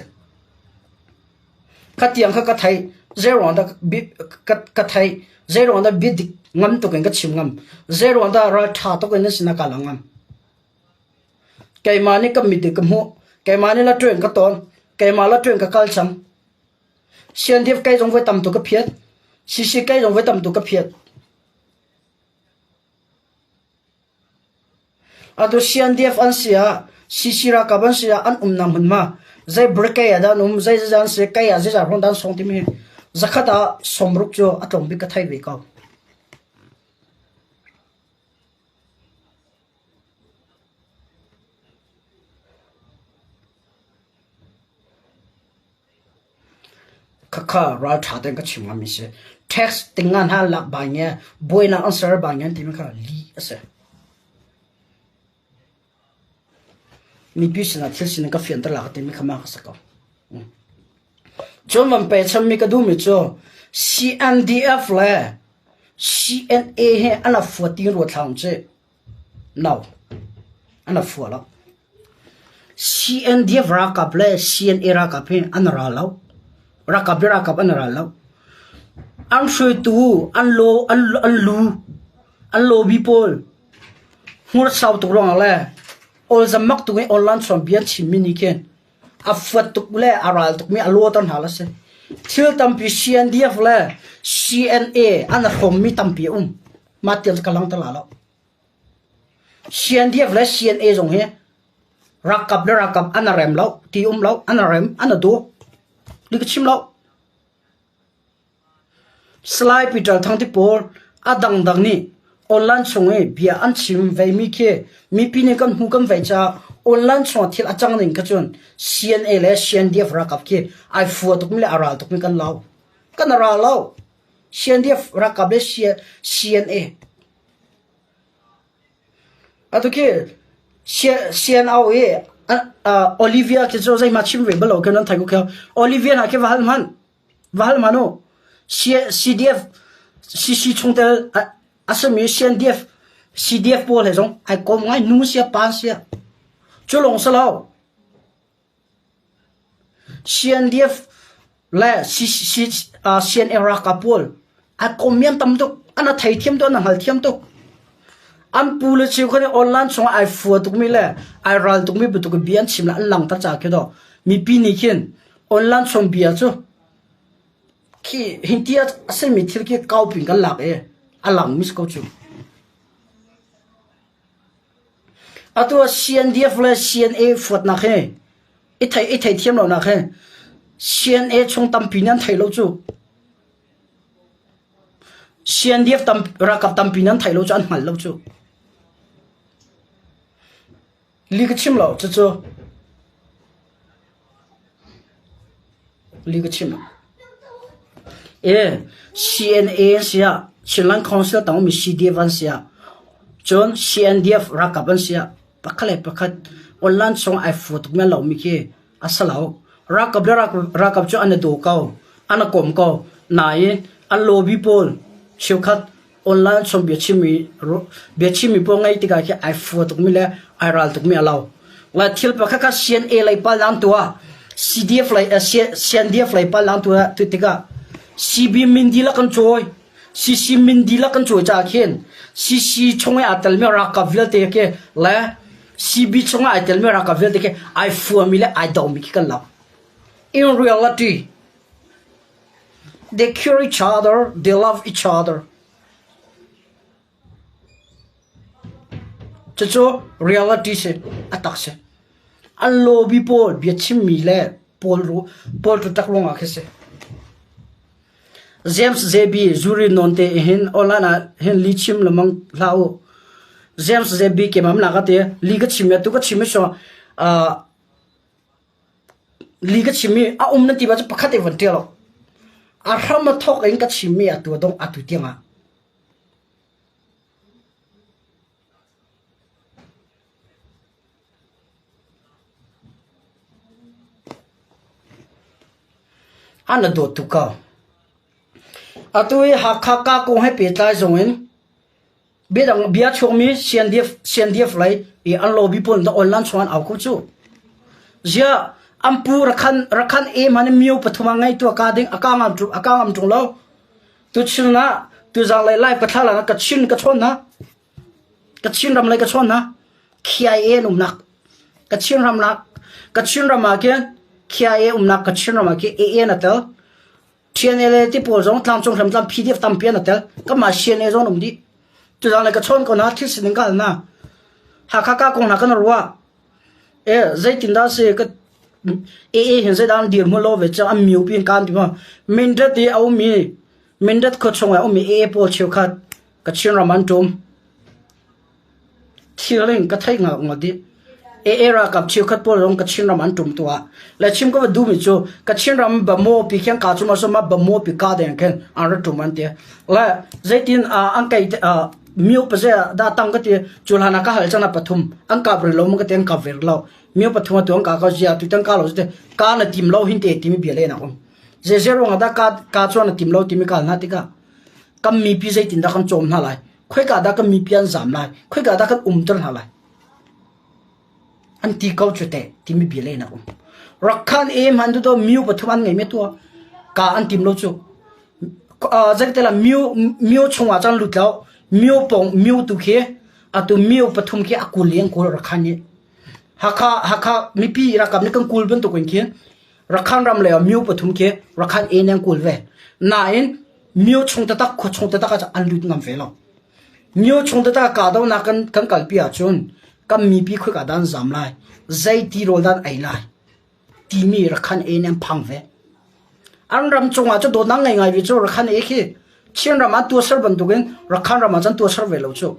Speaker 1: Khatiang kha ka thei zeiruang dah ka thei zeiruang dah bia dik ngam tuk in ka chim ngam zeiruang dah ral ṭha tuk in na sinah ka lang ngam. Keimah nih ka mit in ka hmuh keimah nih la ṭuan ka tawn keimah la ṭuan ka kal cang. Siandiap kai zong voi tam tuk ka phiat. Sisi kai zong voi tam tuk ka phiat. Atu CNDF an si ah, CC ralkap an si ah an umnak hmunhma zei brigade ah dah an um, zei zeizah an si, kai ah zeizah hrawng dah an song timi zakhat ah sawmruk cu a tlawm bik ka thei ve ko. Khakha ralṭha tein ka chim ngami si. Tax tingnga hna lak bai nge, buainak an ser bai nge timi kha lih a si. Mipi sinah thil sining ka fianter la ka timi kha ma ka si ko. Cun van pe chammi ka duhmi cu CNDF le CNA he an a fuat ti ruat hlah ci. No. An a fua lo. CNDF ralkap le CNA ralkap hi an ral lo. Ralkap le ralkap an ral lo. An hruaitu, an lo, an, an lu, an lobby pawl hmur sau tuk ruangah le awlzam mak tuk i online chuan bia chimmi nih khin a fuat tuk le a ral tukmi a luater hna la si. Thil tampi CNDF le CNA an hrawmmi tampi a um. Mah tiang cu ka lang te la lo. CNDF le CNA zong hi ralkap le ralkap an rem lo, ti um lo, an rem, an du. Ni ka chim lo. Salai Peter Thang ti pawl a dangdang nih online chung i bia an chim veimi khi mipi nih kan hmu kan vei caah online chung thil a cang ning kha cun CNA le CNDF ralkap khi ai fua tukmi le a ral tukmi kan lo. Kan ral lo. CNDF ralkap le CNA Atu khi CNO i Olivia khi cu zeihmah chim ve bal lo khi nan thei ko khi. Olivia hna khi va hal hmanh. Va hal hmanh u. CDF CC chungtel a simi CNDF CDF pawl he zong ai kom ngai nu sia pa sia. Cu lawng si lo. CNDF le CNA ralkap pawl a kom tam tuk an a theithiam tuk an a hngalthiam tuk. An pu le cheu kha online chungah ai fua tukmi le ai ral tukmi bantuk bia an chim le an langhter caah khi to mipi nih khin online chung bia cu khi hinti a simi thil khi kaupi kan lak i a langmi si ko cu. Atu ah CNDF le CNA fuatnak hi i thei i theithiam lonak hi CNA chung tampi nih an thei lo cu. CNDF tam ralkap tampi nih an thei lo cu an hngal lo cu. Li ka chim lo cucu. Li ka chim. E CNA siah Chinland Council tang mi CDF an siah cun CNDF ralkap an siah pakhat le pakhat online chung ai fu tuk men lo mi khi a si lo. Ralkap le ralkap cu an i daw ko, an i kom ko. Nain an lobby pawl cheukhat online chung biachimmi biachimmi pawl ngai tikah khi ai fua tukmi le ai ral tukmi a lo. La thil pakhat kha CNA lei pal nan tuah CDF lei CNDF lei pal nan tuah tu tikah CB min dihlak kan cawi CC min dihlak kan cawi caah khin CC chung i aa telmi ralkap vialte khi le CB chung ah ai telmi ralkap vialte khi ai fuami le ai domi khi kan lo. In reality They cure each other, they love each other. Cucu reality si, a tak si. An lobby pawl biachimmi le pawl ru pawl tu tak ruangah khi si. James JB Zuri non te hin online ah hin li chim lamang hlah u. James JB ke mam la ka te li ka chim ya tu ka chim so li ka chim mi a um na ti ba chu pakhat e van tia lo. A hram a thok in ka chim mi atu dong atu tiang ah. An na dawt tuk ko. Atu i Hakha ka kong he pehtlai zong in biadang bia chuakmi CNDF CNDF lei i an lobby pawl dah online chung an au ko cu. Ziah an pu rakhan rakhan e man mio pathum a ngei tu a ka ding a ka ngam a ka ngam ṭung lo. Tu chin na tu zang lei live ka thla la ka chin ka chawn na. Kachin ram lei ka chawn hna. KIA an umnak. Kachin ram nak Kachin ram ah khin KIA umnak Kachin ram ah khin AA an tel. TNLA ti pawl zong tlangcung hramtlam PDF tampi an tel. Kanmah CNA zong an um dih. Tuzang lei ka chawn ko hna thil sining ka hal hna. Hakha ka kong hna kan ruah. E zeitindah si ka AA hin zeidah an dirhmun lo ve cang an miu pin kan ti ma. Mindat i a ummi Mindat khua chung ah ummi AA pawl cheukhat Kachin ram an ṭum. Thil in ka theih ngak ngawt dih. AA ralkap cheukhat pawl zong Kachin ram an ṭum tuah. Le chim ka va duhmi cu Kachin ram Bamo pi khin ka cum ah ma Bamo pi ka deng khin an ra ṭum an ti. Le zeitin an kai mio paze da tang ka ti cu hlan ah ka hal cang na pathum an kap rih lo ma ka ti an kap ve lo. Mio pathum atu an ka ka zia tu tang ka lo te ka na tim lo hin te timi bia le na um. Ze ze ruang ah dah ka ka chuan na tim lo timi ka hal na tikah kan mipi zeitindah kan cawm hna lai khoika dah kan mipi an zam lai khoika dah kan umter hna lai an ti ko cu teh timi bia le nak um rakhan e man du do miu pathum an ngei me tua ka an tim lo cu zeitela miu miu chungah chan lut lo miu pong miu tu khi atu miu pathum khi akul liang kul rakhan ni hakha hakha mipi rakam ni kan kul bantuk in khin Rakhan ram lei ah myo pathum khi Rakhan e nih an kawl ve. Nain myo chung taktak khua chung taktak ah an lut ngam ve lo. Myo chung taktak kahdohnak kan kan kalpi ahcun kan mipi khoika dah an zam lai, zei ti rawl dah an ei lai timi Rakhan e nih an phang ve. An ram cungah cu dawtnak ngei ngai ve cu Rakhan e khi Chin ram ah tuahser bantukin Rakhan ram ah cun tuahser ve lo cu.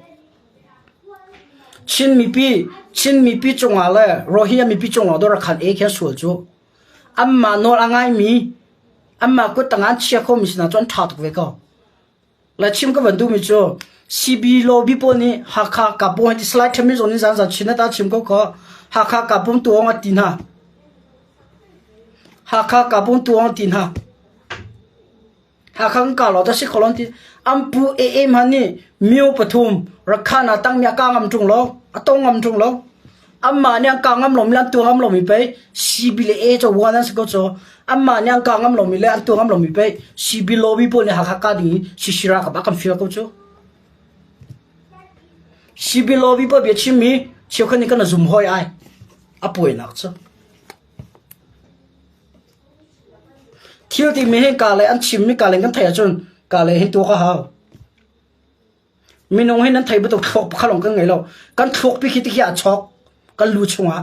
Speaker 1: Chin mipi Chin mipi cungah le Rohingya mipi cungah dawr khan e khi a sual cu. Anmah nawl a ngaimi anmah kut tangah an chia khomi sinah cun an ṭha tuk ve ko. Le chim ka van duhmi cu CB lobby pawl nih Hakha Kapo hi ti slide ṭhami zawn in zanzan chin ta chim ko ko. Hakha Kapo tuang a ti hna. Hakha Kapo tuang a ti hna. Hakha kan kah lo ta si kho lo ti an pu AA hmanh nih myo pathum Rakhan ah tangmi a kah ngam ṭung lo a tong ngam ṭung lo anmah nih an kah ngam lomi le an tuah ngam lomi pei CB le A cu one an si ko cu anmah nih an kah ngam lomi le an tuah ngam lomi pei CB lobby pawl nih Hakha kah ding i CC ralkap a kan fial ko cu CB lobby pawl bia chimmi cheukhat nih kan zum hoi ai a puainak cu Thil timi hi ka le an chimmi ka le kan theih ahcun ka le hin tuak a hau. Minung hi nan theih bantuk thluak pakhat lawng kan ngei lo. Kan thluak pi khi tikhi a chok kan lu chungah.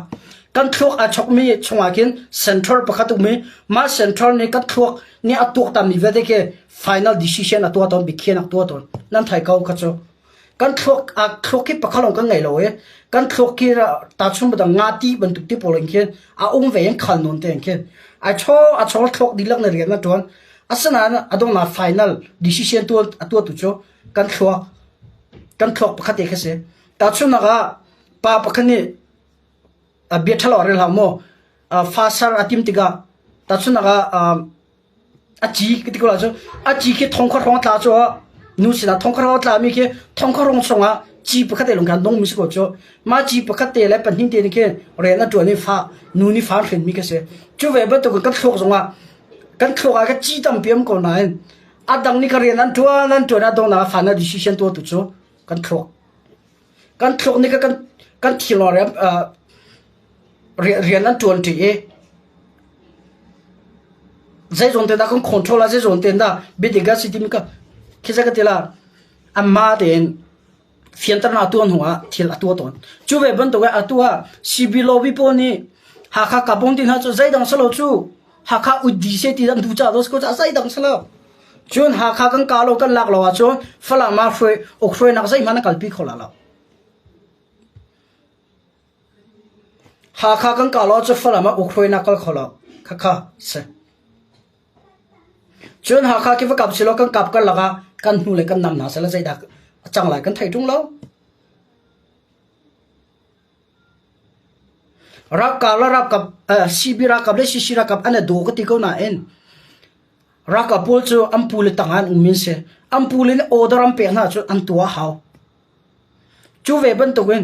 Speaker 1: Kan thluak a chokmi chungah khin center pakhat um i mah center nih kan thluak nih a tuaktanmi vialte khi final decision a tuah tawn biakhiahnak a tuah tawn. Nan thei ko kha cu. Kan thluak a thluak hi pakhat lawng kan ngei lo i kan thluak khi tahchun bantuk nga ti bantuk ti pawl in khin a um ve in khal nawn te in khin a chaw a chaw thluak dihlak na rian na ṭuan asinain a donghnak final decision tu a tuahtu cu kan thluak kan thluak pakhat te khi si tahchunhnak ah pa pakhat nih a bia ṭhalo a rel hlah maw fa ser a tim tikah tahchunhnak ah A ci ka ti ko ahcun a ci khi thong kha hrawng tla cu nu sinah thong kha hrawng tla mi khi thong kha hrawng chungah ci pakhat te lung khan dong mi si ko cu mah ci pakhat te le pahnih te nih khin rian a ṭuan i fa nu nih fa an hrin mi khi si cu ve bantuk in kan thluak zongah kan thluak ah ka ci tampi um ko nain a dang nih ka rian an ṭuan an ṭuan a donghnak ah final decision tuahtu cu kan thluak kan thluak nih kan kan thil rian an ṭuan ṭi i Zeizong te dah kan control ah zeizong te dah biadik a si timi ka khi ka ti la anmah tein fianternak tuah hnu ah thil a tuah tawn. Cu ve bantuk in atu ah CB lobby pawl nih Hakha kapong ti hna cu zeidang silo cu Hakha uddi se ti an duh caah ko ca zeidang silo. Cun Hakha kan kah lo kan lak lo ahcun Falam ah hruai uk hruainak zeihmanh an kalpi kho la lo. Hakha kan kah lo ahcun Falam ah uk hruainak kal kho lo. Khakha si. Cun Hakha khi va kap si law kan kap karlak ah kan hnu le kan nam hna seh zeidah a cang lai kan thei ṭung lo. Ralkap le ralkap CB ralkap le CC ralkap an i daw ka ti ko nain ralkap pawl cu an pu le tang ah an um in si. An pu le nih order an pek hna ahcun an tuah a hau. Cu ve bantukin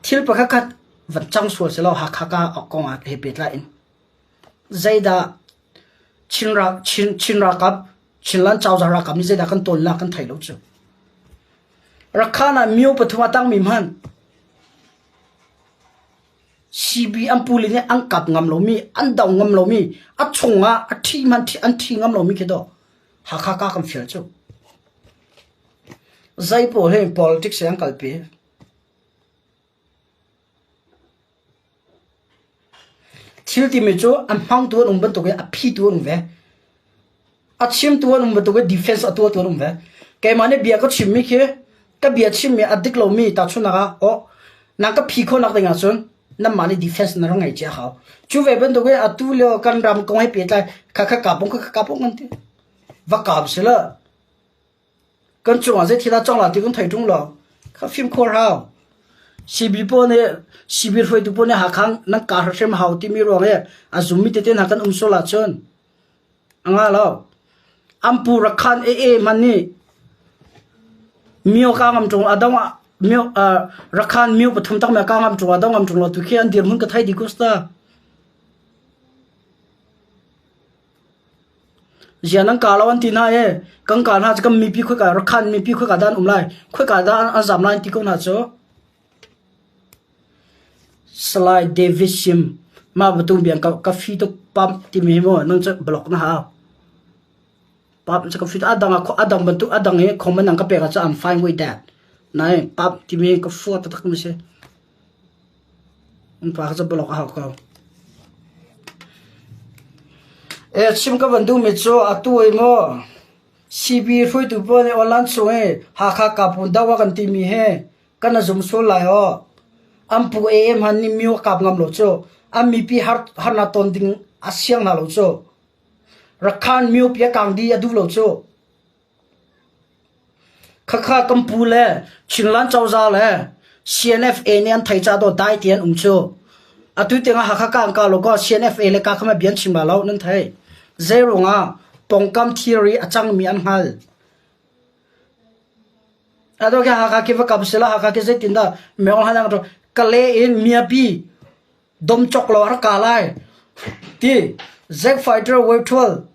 Speaker 1: thil pakhat khat van cang sual selaw Hakha ka kong ah he pehtlai in zeidah Chin Chin ralkap Chinland cozah ralkap nih zeidah kan tawn la kan thei lo cu. Rakhan ah myo pathum a tangmi hmanh CB an puli nih an kap ngam lomi, an do ngam lomi, a chungah a ṭhi hmanh an ṭhi ngam lomi khi dawh Hakha ka kan fial cu. Zei pawl hi politics he an kalpi. Thil timi cu a hmangtu an um bantuk in a phitu an um ve. A chimtu an um bantuk in defense a tuahtu an um ve. Keimah nih bia ka chimmi khi ka bia chimmi a dik lomi tahchunhnak ah oh na ka phi khawhnak ding ahcun nanmah nih defense na rak ngei cia hau. Cu ve bantuk in atu lio kan ram kong he pehtlai kha kha kapong kha kha kapong kan ti. Va kap sila Kan cungah zei thil dah cang lai ti kan thei ṭung lo. Kha fimkhur hau. CB pawl nih CB hruaitu pawl nih Hakha nan kar hrim hau timi ruang i a zummi tete hna kan um sual ahcun a nga lo. An pu Rakhan AA hmanh nih mio ka ngam ṭung a dong ah mio Rakhan mio pathum tak me ka ngam ṭung a dong ngam ṭung lo tu khi an dirhmun ka thei di kusta. Ziah nan kaa lo an ti hna i kan kaa hna cu kan mipi khoika Rakhan mipi khoika dah an um lai, khoika dah an zam lai an ti ko hna cu. Salai David Sim mah bantuk biang ka, ka fi tuk pump timi hi mu nang cu block na hau. Pump cu ka fi a dang a dang bantuk a dang i comment an ka pek ahcun I'm fine with that. Nai pump timi ka fua taktak mi si. Innpa kha cu blok a hau ko. E chim ka van duhmi cu atu i maw CB hruaitu pawl nih online chung i Hakha kapun do a kan timi hi kan a zum sual lai aw. An pu AM han nih myo a kap ngam lo cu. An mipi har harnak ton ding a siang hna lo cu. Rakhan myo pi a kang di a duh lo cu. Khakha kan pu le Chinland cozah le CNFA nih an thei ca dawh dai ti an um cu. Atu tiangah Hakha ka an ka lo kaw CNFA le ka khama bian chim lo nan thei. Zeiruangah pongkam thilri a cangmi an hngal. Ado ke Hakha ki va kap sila Hakha ki zeitindah meong hanang kale in miapi dom cawk lo a rak ka lai ti Zack Fighter Wave 12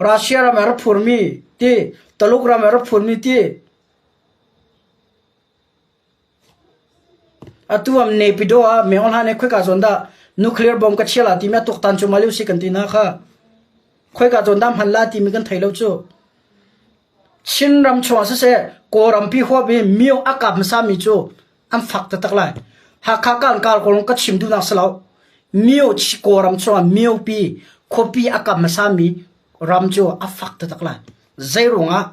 Speaker 1: Russia ram a rak phurmi ti Taluk ram a rak phurmi ti atu am Naypyidaw ah Meng Hlan he khoika zawn dah nuclear bomb ka chia la timi a tuaktan cu maliu si kan ti hna kha khoika zawn dah hman la timi kan thei lo cu Chinram chungah siseh Kawlrampi huap i myo a kap hmasami cu an fak taktak lai. Hakha kan kal ko ka chim duhnak si lo. Myo Kawlram chungah myopi khuapi a kap hmasami ram cu a fak taktak lai. Zeiruangah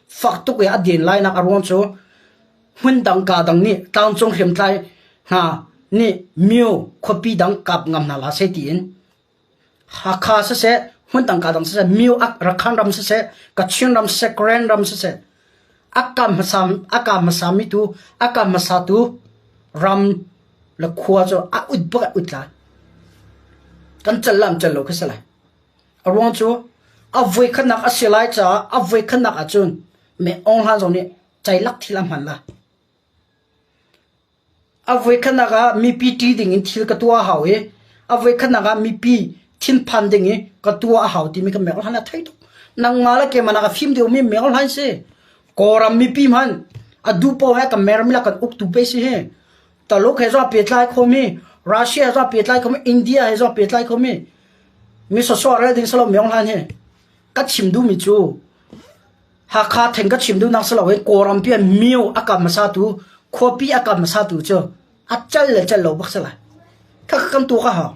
Speaker 1: fak tuk i a den lainak a ruang cu hmun dang ka dang nih tlangcung hriamtlai hna nih myo khuapi dang kap ngam hna hlah seh tiin Hakha siseh, hmun tangka dang siseh, Myo Rakhan ram siseh, Kachin ram siseh, Karen ram siseh, a kam hmasa a kam hmasami tu a kam hmasa tu ram le khua cu a ut bak a ut lai. Kan cal lam cal lo khi si lai. A ruang cu a voikhatnak a si lai caah a voikhatnak ahcun me Aung Hlan zong nih ceilak thil a hman lai. A voikhatnak ah mipi ṭi dingin thil ka tuah a hau i a voikhatnak ah mipi thinphan ding i ka tuah a hau timi ka Meng Hlan a thei tuk. Nangmah le keimah nak a fim deuhmi Meng Hlan si. Kawlram mipi hmanh a duh paoh he kan mermi le kan uktu pei si hi. Taluk he zong a pehtlai khomi, Russia he zong a pehtlai khomi, India he zong a pehtlai khomi. Mi sawsawh rel ding si lo Meng Hlan hi. Ka chim duhmi cu Hakha theng ka chim duhnak si loin Kawlram pi ah myo a kam hmasatu, khuapi a kam hmasatu cu a cal le cal lo bak si lai. Khakha kan tuak a hau.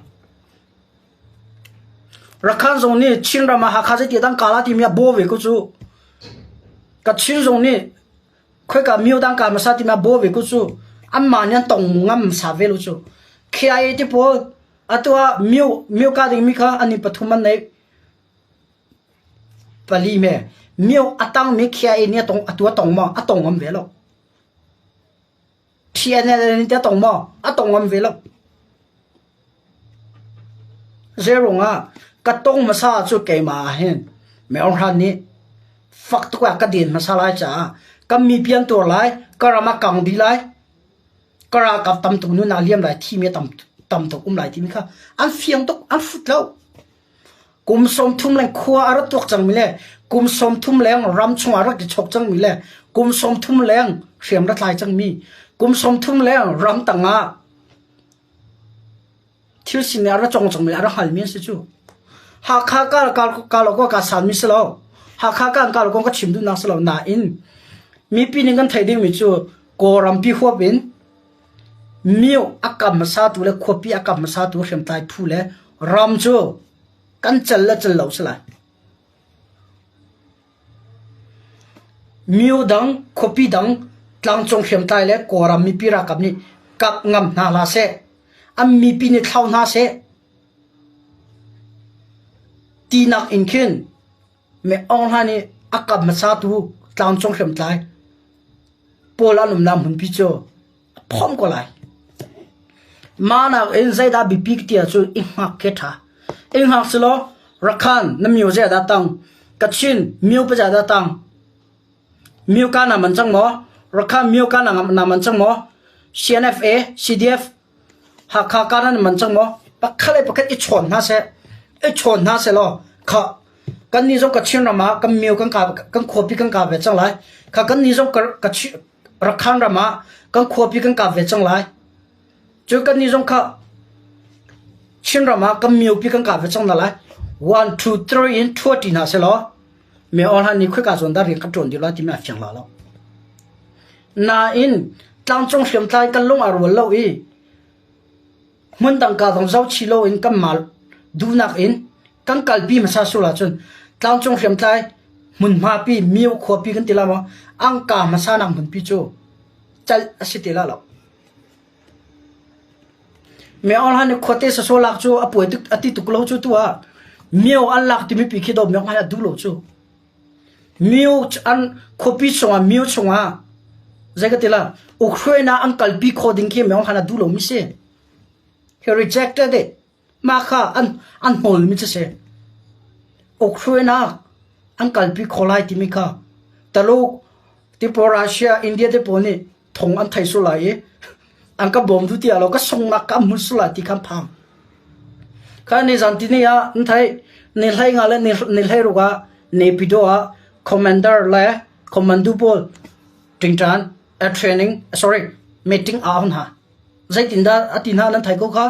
Speaker 1: Rakhan zong nih Chinram ah Hakha zeiti dang kala timi a bo ve ko cu. Kachin zong nih khoika myo dang ka hmasa timi a bo ve ko cu. Anmah nih an tong ngam hmasa ve lo cu. KIA te pawl atu ah myo myo ka dingmi kha an in pathum an nei. Pali me myo a tangmi KIA nih a tong atu a tong maw? A tong ngam ve lo. TNL nih a tong maw? A tong ngam ve lo. Zeirung ah ka tong hmasa cu keimah ah hin Maung Hran nih fak tuk ah ka den hmasa lai caah kan mipi an tuar lai, ka ram a kang dih lai, ka ralkap tam tuk nun a liam lai, thimi tam tam tuk um lai timi kha an fiang tuk, an fut lo. Kum 30 leng khua a rak tuak cangmi le kum 30 leng ram chungah rak i chok cangmi le kum 30 leng hriam ra tlai cangmi kum 30 leng ram tangah Thil sining a ra cong cangmi le a ra hngalmi an si cu. Hakha ka ka lo ka sanmi si lo. Hakha ka ka lo kong ka chim duhnak si lo nain mipi nih kan theih dingmi cu Kawlrampi huap in mio a kam hmasatu le khuapi a kam hmasatu hriamtlai phu le ram cu kan cal le cal lo si lai. Myo dang, khuapi dang, tlangcung hriamtlai le Kawlram mipi ralkap nih kap ngam hna hlah seh. An mipi nih thlau hna seh. Tinak in khin Me Aung Hlaing nih a kap hmasatu tlangcung hriamtlai pawl an umnak hmunpi cu a phomh ko lai. Mah nakin zeidah biapi ti ahcun i hngak khi a ṭha. I hngak selaw Rakhan na myo zeidah tang, Kachin myo pa zeidah tang, myo ka na man cang maw, Rakhan myo ka na man cang maw, CNFA, CDF, Hakha ka na man cang maw, pakhat le pakhat i chawn hna seh, i chawn hna selaw kha kan nih zong Kachin ram ah kan myo kan ka kan khuapi kan ka ve cang lai. Kha kan nih zong ka Rakhan ram ah kan khuapi kan kap ve cang lai. Cu kan nih zong kha Chinram ah kan miopi kan kap ve cang hna lai. 1 2 3 in thua ṭi hna selaw me on han ni khoi zawn dah rian kan ṭuan dih lai timi a fiang la lo. Nain tlangcung hriamtlai kan lung a rual lo i hmun dang ka zong zohchih loin kan mal duhnak in kan kalpi hmasa sul ahcun tlangcung hriamtlai hmunhma pi mio khuapi kan ti la maw angka hmasa nak hmunpi cu calh a si ti la lo. Me ol han khuate saso lak cu a puai tuk a ti tuk lo cu tu ah mio an lak timi pi khi do miok han a duh lo cu. Mio an khuapi chungah mio chungah zei ka ti la Ukraine an kalpi kho ding khi miong han a duh lo mi si. He rejected it. Mah kha an an hnawlmi cu si. Ukhruainak an kalpi kho lai timi kha Taluk, Tipawr Russia, India te pawl nih thong an thei sul lai i an ka bawm duh tiah lo ka sungnak ka hmun sul lai ti kha an phang. Kha ni zan ti ni ah an thei ni hlei nga le ni hlei ruk ah Naypyidaw ah commander le commando pawl tingṭan a training sorry meeting a hun ha. Zeitindah a ti hna nan thei ko kha?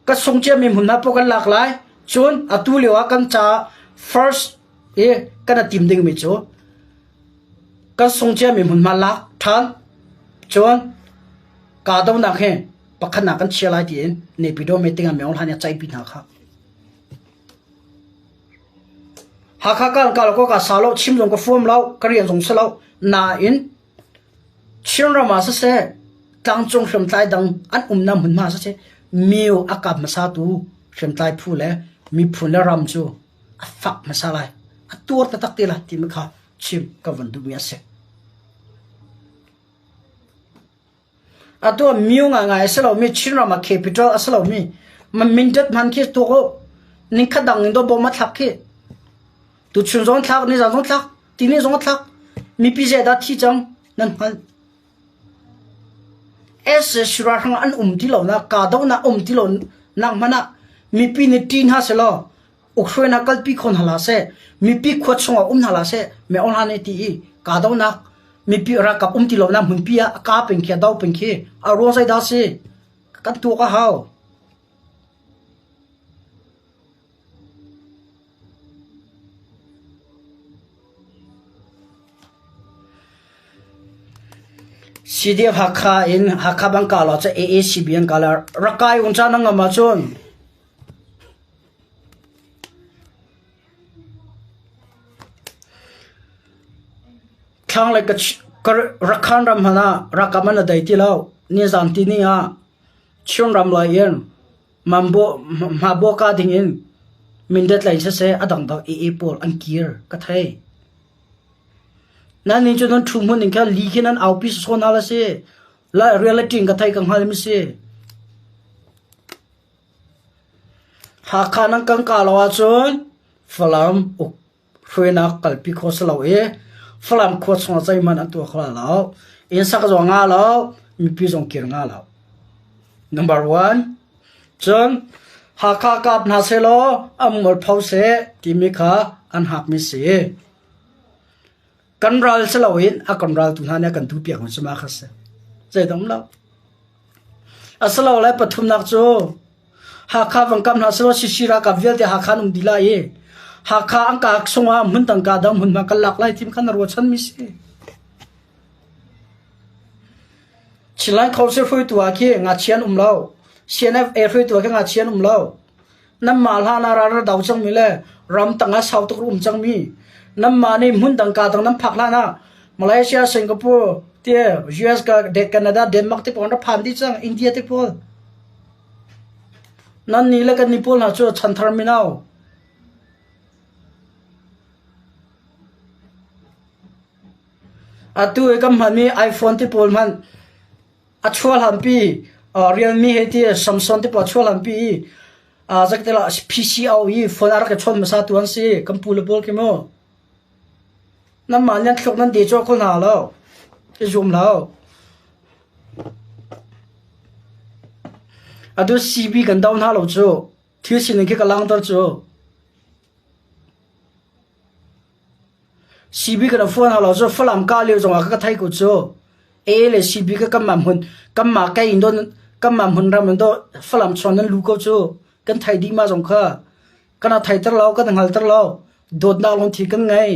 Speaker 1: Ka sung ciami hmun hna paoh kan lak lai. Cun atu lio ah kan ca first i kan i tim dingmi cu kan sung ciami hmunhma lak ṭhan. Cun kahdohnak hi pakhatnak kan chia lai tiin Naypyidaw meeting ah Myo Hlan nih a ceihpi hna kha. Hakha kan kal ko ka sa lo chim zong ka fuam lo ka rian zong si lo nain Chinram ah siseh, tlangcung hriamtlai dang an umnak hmunhma siseh, mio a kap hmasatu hriamtlai phu le miphun le ram cu a fak hmasa lai, a tuar taktak te lai timi kha chim ka van duhmi a si. Atu ah mio ngaingai a si lomi Chinram ah capital a si lomi Mindat hman khi tuak u. Ningkhat dang in dawh bawm a thlak khi. Tuchun zong thlak, nizan zong thlak, tini zong thlak. Mipi zeidah thi cang nan hngalh. SSC ralhrang an um ti lo nak, kahdohnak um ti lo nak hmanh ah mipi nih ṭih hna selaw ukhruainak kalpi kho hna hlah seh, mipi khua chungah um hna hlah seh, me ong hlah nih ti i kahdohnak mipi ralkap um ti lo nak hmunpi ah a ka peng khi a do peng khi a ruang zeidah si kan tuak a hau. CDF Hakha in Hakha bang ka lo cu AACB an ka la rak kai un cha na ngam ahcun. Thlanglei Rakhan ram hmanh ah ralkap an dai ti lo. Nizan tini ah Chinram lei in Hmabuaka ding in Mindat lei siseh a dangdang AA pawl an kir ka thei. Nan nih cu nan ṭhu hmun in khan li khi nan aupi sawsawh hna la si. Lai reality in ka thei ka hngal mi si. Hakha nan kan kah lo ahcun Falam uk hruainak kalpi kho si lo i Falam khua chungah zeihmanh an tuah kho lai lo. Inn sak zong ngah lo, mipi zong kir ngah lo. Number one, cun Hakha kap hna sehlaw an mualpho seh timi kha an hakmi si. Kan ral si loin a kan raltu hna nih a kan duhpiak mi cu mah kha si. Zeidang lo. Asilole pathumnak cu Hakha vang kam hna selaw Sisi ralkap vialte Hakha an um dih lai i Hakha an kaak chungah hmun tangka dang hmunhma kan lak lai ti kha na ruahchan mi si. Chinland Council hruaitu ah khi ngakchia an um lo. CNFA hruaitu ah khi ngakchia an um lo. Nanmah hlan ah ral a do cangmi le ramtang ah sau tuk a um cangmi nanmah nih hmun dang kaa dang nan phak hlan ah Malaysia, Singapore, te US, Canada, Denmark te pawl an rak phan dih cang, India te pawl. Nan nih le kan nih pawl hna cu chanthar mino. Atu i kan hmanmi iPhone te pawl hmanh a chuahlanpi Realme he ti Samsung te pawl a chuahlanpi i zakte la PCO i phone a rak i chawn hmasa tu an si kan pu le pawl khi mu nanmah nan thluk nan de cawh kho hna lo i zum lo atu CB kan do hna lo cu thil sining khi ka langter cu CB kan fuan hau lo cu Falam ka lio zongah ka thei ko cu. A le CB ka kanmah hmun kanmah kai in don kanmah hmun ram in do Falam chuan nan lu ko cu. Kan thei dih ma zong kha. Kan a thei ter lo kan hngal ter lo. Dawtnak lungthi kan ngei.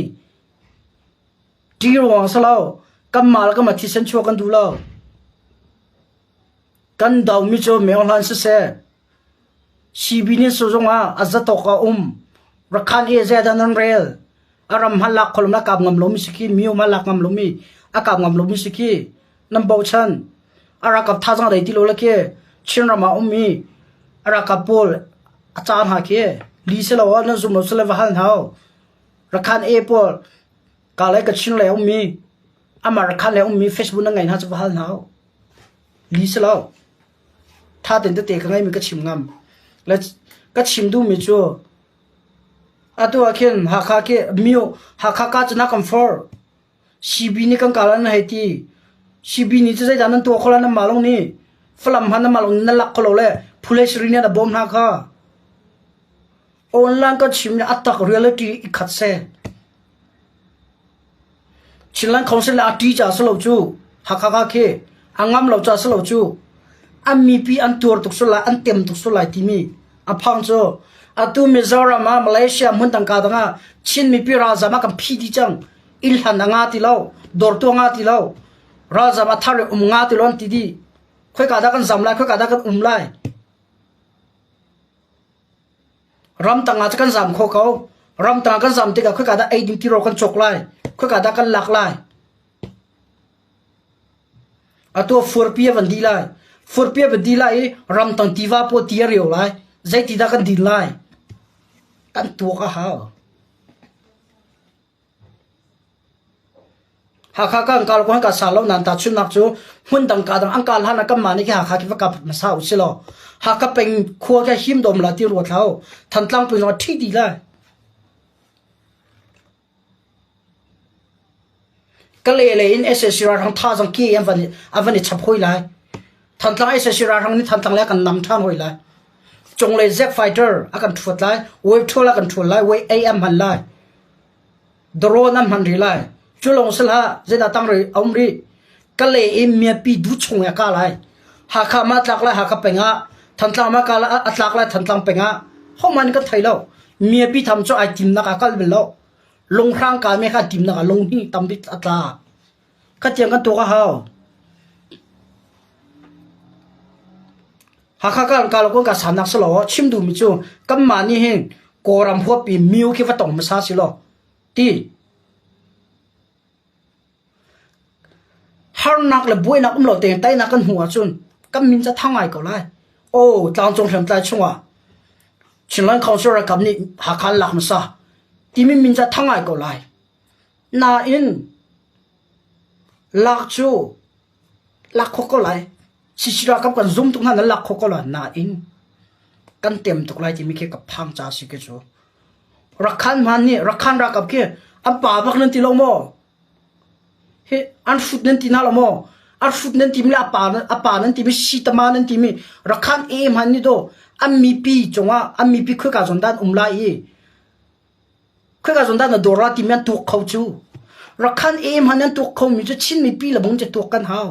Speaker 1: Ṭi ruang si lo. Kanmah le kanmah thisen chuah kan duh lo. Kan do mi cu meo hlan siseh. CB nih zong ah a zatawk a um. Rakhan e zeidah nan rel? A ram hmanh lak kho lo na kap ngam lomi si khi, myo hmanh lak ngam lomi, a kap ngam lomi si khi. Nan bochan. A ralkap thazaang dei ti lo le khi Chinram ah ummi a ralkap pawl a caan hna khi li si lo ah nan zum lo si le va hal hna u. Rakhan e pawl ka le Kachin lei ummi amah Rakhan lei ummi Facebook nan ngei hna cu va hal hna u. Li si lo. Ṭha tein tete ka ngeimi ka chim ngam. Le ka chim duhmi cu atu ah khin Hakha khi myo Hakha ka cu na kan forh. CB nih kan kalah nan hei ti. CB nih cu zeidah nan tuah kho la nanmah lawng nih. Falam hmanh nanmah lawng nih nan lak kho lo le Phule Siri nih a bawm hna kha. Online kan chim le a tak reality i khat seh. Chinland Council le a ṭi ca si lo cu Hakha ka khi a ngam lo ca si lo cu an mipi an tuar tuk sul lai an tem tuk sul lai timi a phang cu atu Mizoram ah Malaysia hmun dang ka dang ah Chin mipi ralzam ah kan phi dih cang inn hlan a nga ti lo dawrtu a nga ti lo ralzam a thar i um nga ti lo an ti dih khoika dah kan zam lai khoika dah kan um lai Ramtang ah cu kan zam kho ko. Ramtang ah kan zam tikah khoika dah eiding tirawl kan cawk lai? Khoika dah kan lak lai? Atu furpi a van dih lai. Furpi a van dih lai i ramtang tiva pawl ti a reu lai. Zeiti dah kan din lai? Kan tuak a hau. Hakha kan kal ko ka sa lo nan tahchunhnak cu hmun dang ka dang an kal hlan ah kanmah nih khi Hakha khi va kap hmasa u si law Hakha peng khua khi him dom la ti ruat hlah u. Thantlang peng zong a ṭhi dih lai. Kale lei in SAC ralhrang thazaang ki an van an van i chap hoi lai. Thantlang SAC ralhrang nih Thantlang le a kan nam ṭhan hoi lai. Cunglei Zek fighter a kan ṭhuat lai, wave ṭhual a kan ṭhual lai, wave AM hman lai. Drone an hman rih lai. Cu lawng si hlah, zeidah tang rih a um rih. Kalay i miapi du chung i a ka lai. Hakha ma tlak lai Hakha peng ah, Thantlang ma ka a tlak lai Thantlang peng ah. Hohmanh nih kan thei lo. Miapi tham cu ai timnak ah kal bal lo. Lunghrang ka me kha timnak ah lung hi tam bik a tla. Kha tiang kan tuak a hau. Hakha ka ka lo ka sanak si lo chim duhmi cu kanmah nih hin Kawlram huappi myo khi va tong hmasa si law ti. Harnak le buainak um lo tein teinak kan hmuh ahcun kan min cu a thang ngai ko lai. Aw, tlangcung hriamtlai chungah Chinland Council ralkap nih Hakha an lak hmasa timi min cu a thang ngai ko lai. Nain lak cu lak khawh ko lai. CC ralkap kan zum tuk hna nan lak khawh ko lai. Nain kan tem tuk lai timi khi ka phang ca si khi cu. Rakhan hman nih Rakhan ralkap khi an pa bak nan ti lo maw? Hi an hrut nan ti hna lo maw? An hrut nan timi le a pa a pa nan timi sitama nan timi Rakhan e hman nih do an mipi cungah an mipi khika zawn dah an um lai i khika zawn dah na dawr la timi an tuak kho cu. Rakhan e hman an tuak kho mi cu Chin mipi le bung cu tuak kan hau.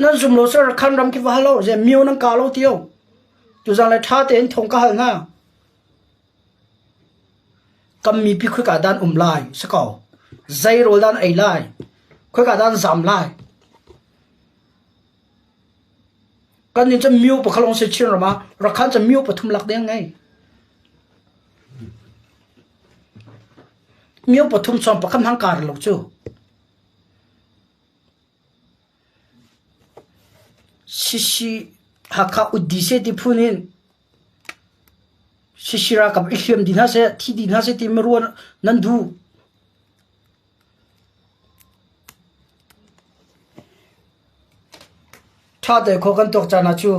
Speaker 1: Nan zum lo sir khan ram khi va hal lo ze mio nan ka lo tio. Tuzang le tha tein thong ka hal hna. Kam mipi khoi ka dan um lai si ko. Zei rawl dan ei lai. Khoi ka dan zam lai. Kan nin cha mio pakhalong se chin rama rakhan cha mio pathum lak deng ngai. Mio pathum chong pakham hang kar lo chu. Sisi Hakha Uddi seh ti phun in Sisi ralkap i hliam dih hna seh, thi dih hna seh ti maruan nan duh. Ṭha te khua kan tuak caan ah cu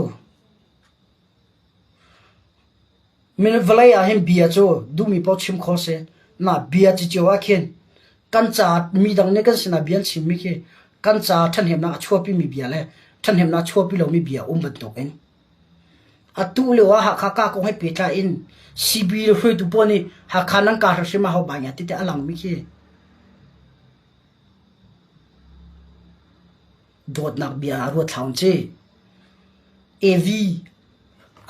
Speaker 1: Min vawlei ah hin bia cu duhmi paoh chim kho si. Na bia cicio ah khin kan ca midang nih kan sinah bia an chimmi khi kan ca ṭhahnemnak a chuahpimi bia le ṭhahnemnak a chuahpi lomi bia um bantukin atu lio ah Hakha ka kong he pehtlai in CB le hruaitu pawl nih Hakha nan ka hrim a hau ba ngia tite a langmi khi dawtnak bia ah ruat hlah ci. Evi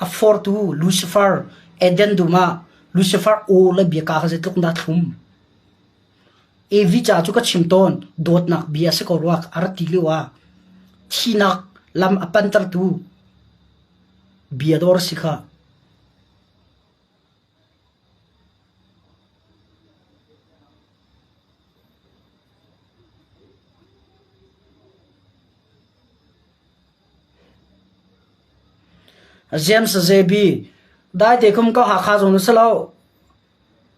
Speaker 1: a fortu Lucifer Eden dum ah Lucifer aw le biaka kha zeitluk dah thlum. Evi ca cu ka chim tawn dawtnak bia si ko rua a rat ti lio ah thinak lam a pantertu bia dawr si kha. James JB, Daite kum ka Hakha zong na si lo.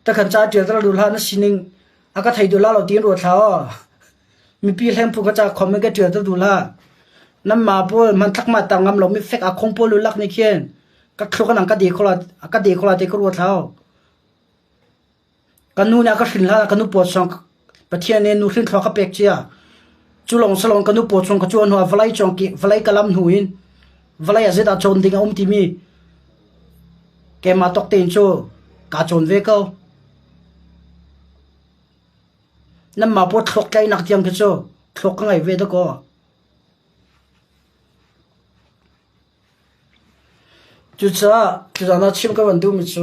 Speaker 1: Takhan ca ṭial ter duh hlah na sining a ka thei duh la lo tiin ruat hlah aw. Mipi hleng phu ka ca khom in ka ṭial ter duh hlah. Nan ma pawl hmanthlak ma tang ngam lo mi fek a khong pawl lak nih khin ka thluk anang ka de khola ka de khola te ka ruat hlah aw. Ka nu nih a ka hrin hlan ah ka nu paw chung Pathian nih nu hrin thlua ka pek cia. Cu lawng si loin ka nu paw chung ka cuan hnu ah vawlei cung ki vawlei ka lam hnu in vawlei ah zeidah cawn ding a um timi keimah tawk tein cu kaa cawn ve ko. Nanmah paw thluak tlaihnak tiang khi cu thluak ka ngei ve dakaw. Cucaah tuzaan ah chim ka van duhmi cu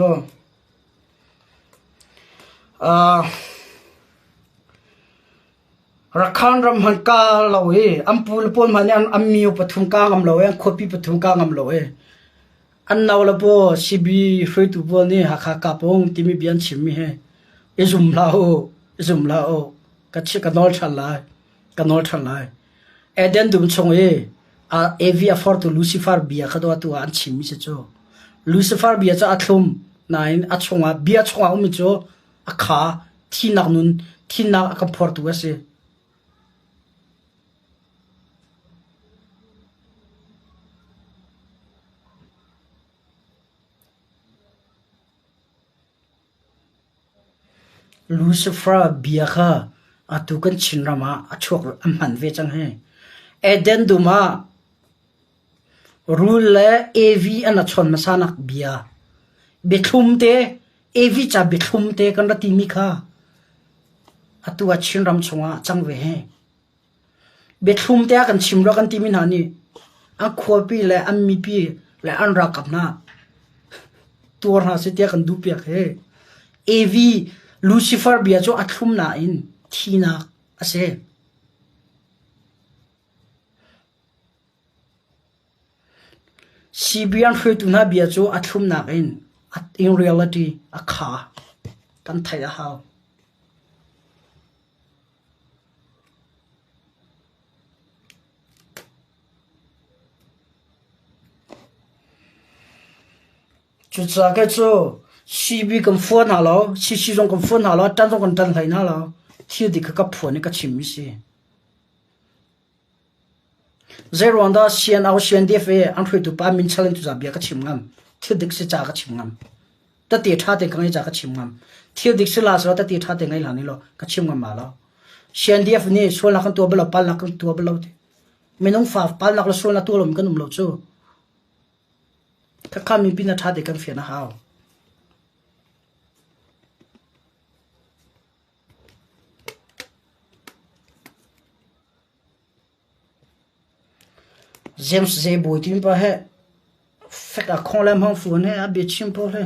Speaker 1: Rakhan ram hmanh ka lo i an pu le pawl hmanh nih an mio pathum ka ngam lo i an khuapi pathum ka ngam lo i an nau le paw CB hruaitu pawl nih Hakha kapung timi bia an chimmi hi i zum hlah u, i zum hlah u. Ka ka nawl ṭhan lai, ka nawl ṭhan lai. Eden dum chung i Evi a fortu Lucifer bia kha dawtu ah an chimmi si cu. Lucifer bia cu a thlum nain a chungah bia chungah ummi cu a kha thinak nun thinak a kan phortu a si. Lucifer bia kha atu kan Chinram ah a chuak a hman ve cang hi. Eden dum ah rul le Evi an a chawn hmasa nak bia. Biathlum te Evi ca biathlum te kan ra timi kha atu ah Chinram chungah a cang ve hi. Biathlum te ah kan chim rua kan timi hna nih an khuapi le an mipi le an ralkap hna tuar hna seh tiah kan duhpiak hi. Evi Lucifer bia cu a thlum nain thinak a si. CBN hruaitu hna bia cu a thlumnak in in reality a kha kan theih a hau. Cucaah kei cu CB kan phuan hna lo, CC zong kan phuan hna lo, ṭan zong kan ṭan hlei hna lo. Thil dik kha ka phuan i ka chimmi si. Zeiruang dah CNO, CNDF i an hruaitu pa min chal in tuzah bia ka chim ngam. Thil dik si ca ka chim ngam. Tete ṭha tein ka ngei ca ka chim ngam. Thil dik si la selaw tete ṭha tein ngei hlah nih law ka chim ngam ma lo. CNDF nih sualnak kan tuah bal lo, palnak kan tuah bal lo ti. Minung fa palnak le sualnak tuah lomi kan um lo cu. Khakha mipi na ṭha te kan fian a hau. James Zebawi timi pa he fek a khong le hmang fuan he a biachim pawl he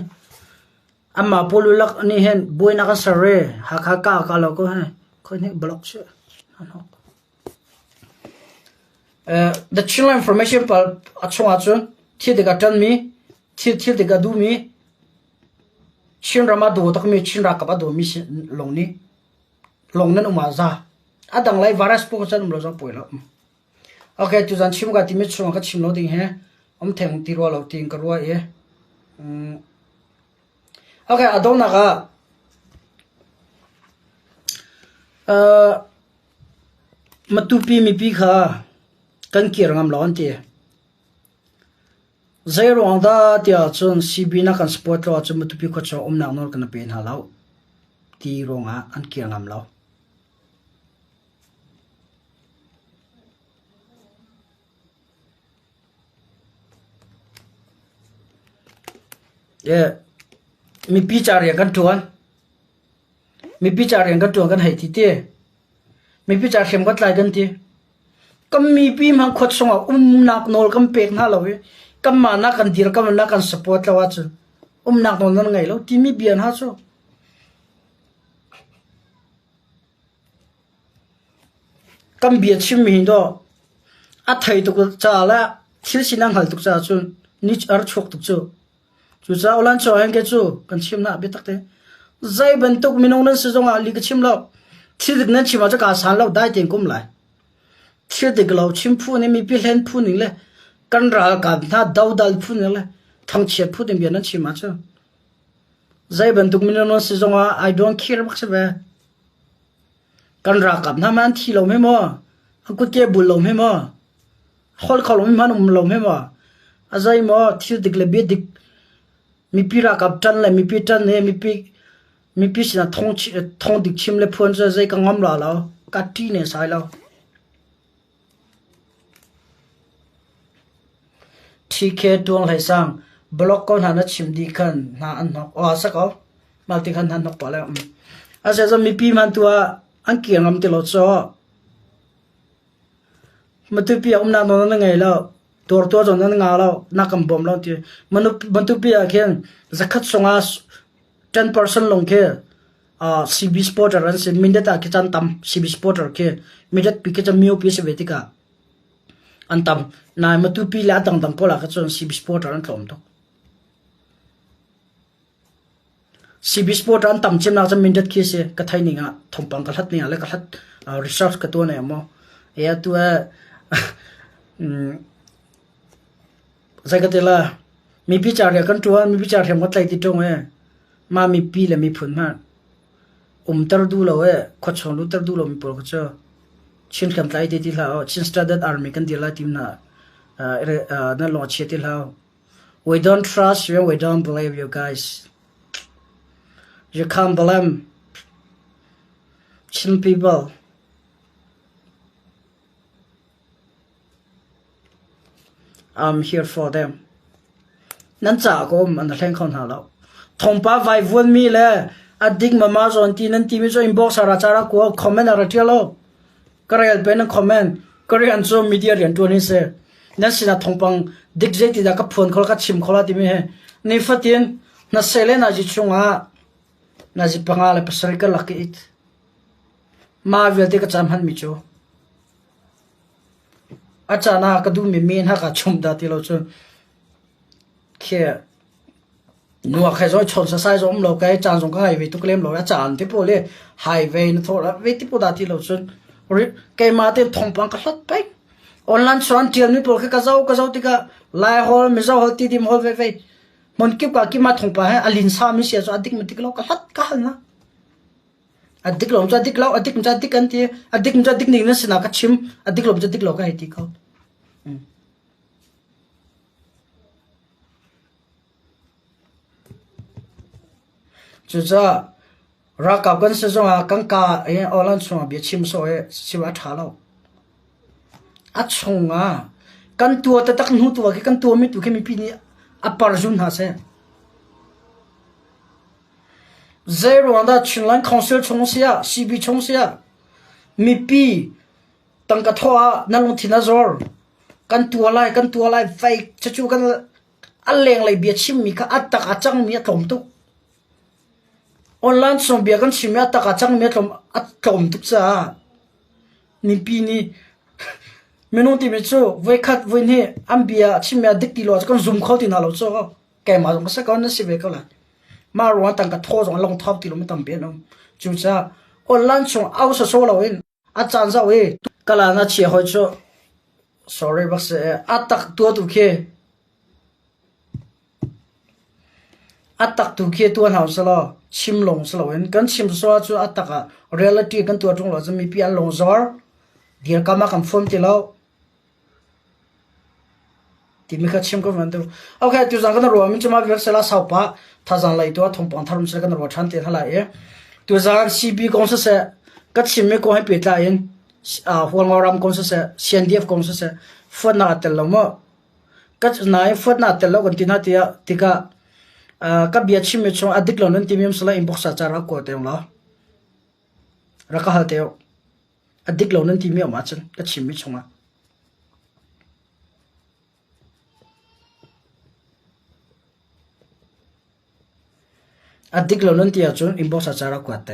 Speaker 1: amah pawl lak nih hin buainak an ser i Hakha ka ka lo ko he khoi nih block si. The Chinland Information pal a chungah cun thil dik a ṭanmi, thil thil dik a duhmi, Chinram a daw takmi, Chin ralkap a dawmi lawng nih lawng nan um ah za. A dang lai virus pawl can um lo zong pawi lo. Okay, tuzan chim ka timi chungah ka chim lo ding he um theng ti rua lo tiin ka ruah i. Okay, a donghnak ah uh, Matupi mipi kha kan kir ngam lo an ti. Zeiruang dah tiah cun CB na kan support lo ahcun Matupi khuachung umnak nawl kan pe hna lo ti ruangah an kir ngam lo. Mipi ca rian kan ṭuan. Mipi ca rian kan ṭuan kan hei ti ti. Mipi ca hriam kan tlai kan ti. Kan mipi hmang khuat chungah umnak nawl kan pek hna lo i kanmah nak kan dir kan nak kan support lo ahcun umnak nawl nan ngei lo timi bia hna cu kan bia chimmi hi dawh a thei tuk ca le thil sinak hngal tuk caah cun ni ar chuak tuk cu. Cucaah ulan chaw hen ke cu kan chim na biatak te. Zei bantuk minung nan si zongah li ka chim lo. Thil dik nan chim ah ka san lo dai tein kum lai. Thil dik lo chim phu nih mipi hlen phu ning le kan ralkap hna dodal phu ning le thangchiat phu ding bia nan chim ah cu. Zei bantuk minung nan si zongah I don't care bak si ve. Kan ralkap hna man thi lo me maw? An kutke bul lo me maw? Holh kho lomi hmanh um lo hme maw? A zei maw thil dik le bia dik mipi ralkap ṭan le mipi ṭan he mipi mipi sinah thong thong dik chim le phuan cu zei ka ngam la lo. Ka ṭi ne sai lo. TK Tuang Hlei Sang blog ko hna na chim dih khan hna an hnok. Aw sa ko. Mal ti khan hna hnok pah le. A se mipi man tu ah an kir ngam ti lo cho. Matupi ah umnak nawl na ngei lo. Tuartuar zong nan ngah lo. Na kan bawm lo ti. Matupi ah khin zakhat sungah 10% lawng khi uh, CB supporter an si. Mindat ah khi chan tam CB supporter khi mindat pi khi chan mio pi si ve tikah an tam. Nai Matupi le a dangdang pawl ah kha cun CB supporter an tlawm tuk. CB Sport an tam cemnak cu Mindat khi si. Ka thei ning ah thawngpang ka hlat ning ah le ka hlat research ka tuah ne maw. E atu eh zei ka ti la mipi ca rian kan tuan mipi ca rian kan tlai ti ṭung e ma mipi le miphun hmanh umter duh lo e khuachung lutter duh lo mi pawl kha cu Chin hriamtlai ti ti hlah u Chin Standard Army kan dir lai tim hna nan lung a chia ti hlah u. We don't trust you, we don't believe you guys. You can't blame Chin people. I'm here for them. Nan ca ko um an hleng kho hna lo. Thongpa vai vuan mi le adik mama zon ti nan ti mi zo inbox ara chara ko comment ara tial lo. Ka rel pe nan comment. Ka rian cu media rian tuan hi si. Nan sinah thawngpang dik zeitidah ka phuan kho ka chim kho la timi hi nifatin na sele nazi chungah nazi panga le pasarih ka lak i it. Mah vialte ka caan hmanmi cu a caan ah ka duhmi men ha ka chum dah ti lo cun khi Nuak he zong chawn sasai zong um lo kai caan zong ka ngei ve tuk lem lo a caan te pawl i highway na thawh la ve ti dah ti lo cun keimah te thawngpang ka hlat peng online chuan tial mi pawl khi ka zo ka zo tikah lai hol mizo hol tidim hol ve ve. Hmun kip ka kima thongpa he a linsa mi sia cu a dik ma dik lo ka hlat ka hal na. A dik lo cu a dik lo, a dik cu a dik an ti. A dik cu a dik ning na sinah ka chim, a dik lo cu a dik lo ka hei ti ko. Cucaah ralkap kan si zongah kan kaa i awlan chungah bia chim sawh hi chim a ṭha lo. A chungah kan tuah taktak hnu tu ah khi kan tuahmi tu khi mipi nih a parzun hna seh. Zeiruang dah Chinland Council chung si ah, CB chung si ah, mipi tangka thawh ah nan lungthin a zor. Kan tuah lai, kan tuah lai, fei cucu kan a lenglei bia chimmi kha a tak a cangmi a tlawm tuk. Online chung bia kan chimmi a tak a cangmi a tlawm, a tlawm tuk caah mipi nih minung timi cu voikhat voihnih an bia chimmi a dik ti lo ahcun kan zum kho ti hna lo cu. Keimah zong ka si ko, na si ve ko lai. Mah ruang tangka thaw zong a lung thawk ti lo mi tampi an um. Cucaah online chung au sawsawh loin A caan zoh i kala na chia hoi cu sorry bak si a tak tua tu khi a tak tu khi tuan hau selaw chim long si loin kan chim so cu a tak ah reality kan tuah ṭung lo cun mipi an lung zor dirkam ah kan fum ti lo. Timi kha chim ko van tu. Okay, tuzan kan ruah min cuma vial sela saupa thazang lei tu thongpang tharum sel kan ruah than te hala e. Tuzan CB kong se se ka chim mi kong he petla in Hualngo ram kong se se CNDF kong se se fuat na tel lo mo. Ka nai fuat na tel lo kan ti na tia tika ka bia chim mi chung adik lo nan ti mi sala inbox a chara ko te lo. Raka hal te A dik lo nan timi a um ahcun ka chimmi chungah. A dik lo nan ti ahcun inbox ah ca rak kuat te.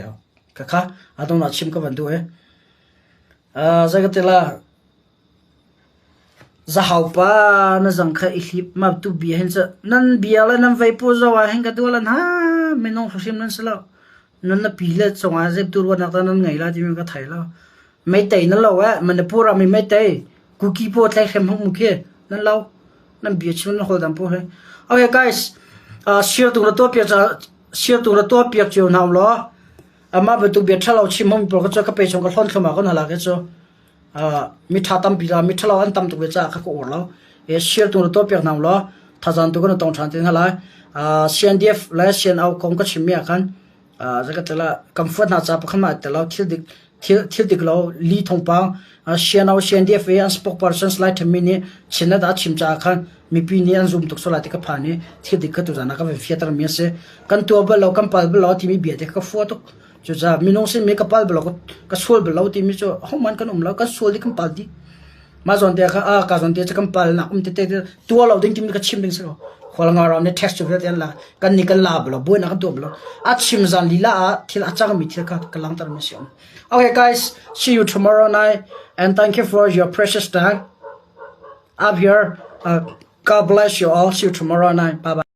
Speaker 1: Khakha a dongnak chim ka van duh i. Uh, zei ka ti la, zahau pa na zang kha i hlip ma tu bia hin cu nan bia le nan vei pu zo ah hin ka dual an ha minung hrim nan si lo. Nan na pi le cungah zeptu ruahnak dah nan ngei la timi ka thei lo. Meitei na lo eh Manipur ah mi meitei Kuki paw tlaihhrem hung mu khi nan lo nan bia chim nan hol dam po he. Okay guys, uh, share tu na tuah piak share tu na tuah piak cio hna law ama bantuk bia thalo chim hom por ka chu ka pe chung ka hlon thluma kon hala ke chu mi tha tampi la mi thalo an tam tuk ve cha kha ka or lo e share tu na tuah piak hna law thazan tu kan tong than tin hala CNDF le CNO kong ka chim mi ah khan zakatala kam fuat hna cha pakhat ma telo thil dik thil thil dik lo li thongpang CNO CNDF e an spokesperson slide thami ni chinna da chim cha khan mipi ni an zum tuk sola ti ka pha ni thil dik kha tu zana ka fiatar mi ase kan tua bal lo kan pal bal lo timi bia te ka fua tuk Cucaah minung simi ka pal bal lo, ka sual bal lo timi cu ahohmanh kan um lo, kan sual dih kan pal dih. Mah zawn te kha ah ka zawn te cu kan pal nak um tete tuah lo ding timi ka chim ding si lo. Khualnga ram nih tax cu vialte an la. Kan nih kan la bal lo, buainak kan tuah bal lo. A chim zan lila ah thil a cangmi thil kha ka langhter mi si um. Okay guys, see you tomorrow night and thank you for your precious time. Up here, uh, God bless you all. See you tomorrow night. Bye bye.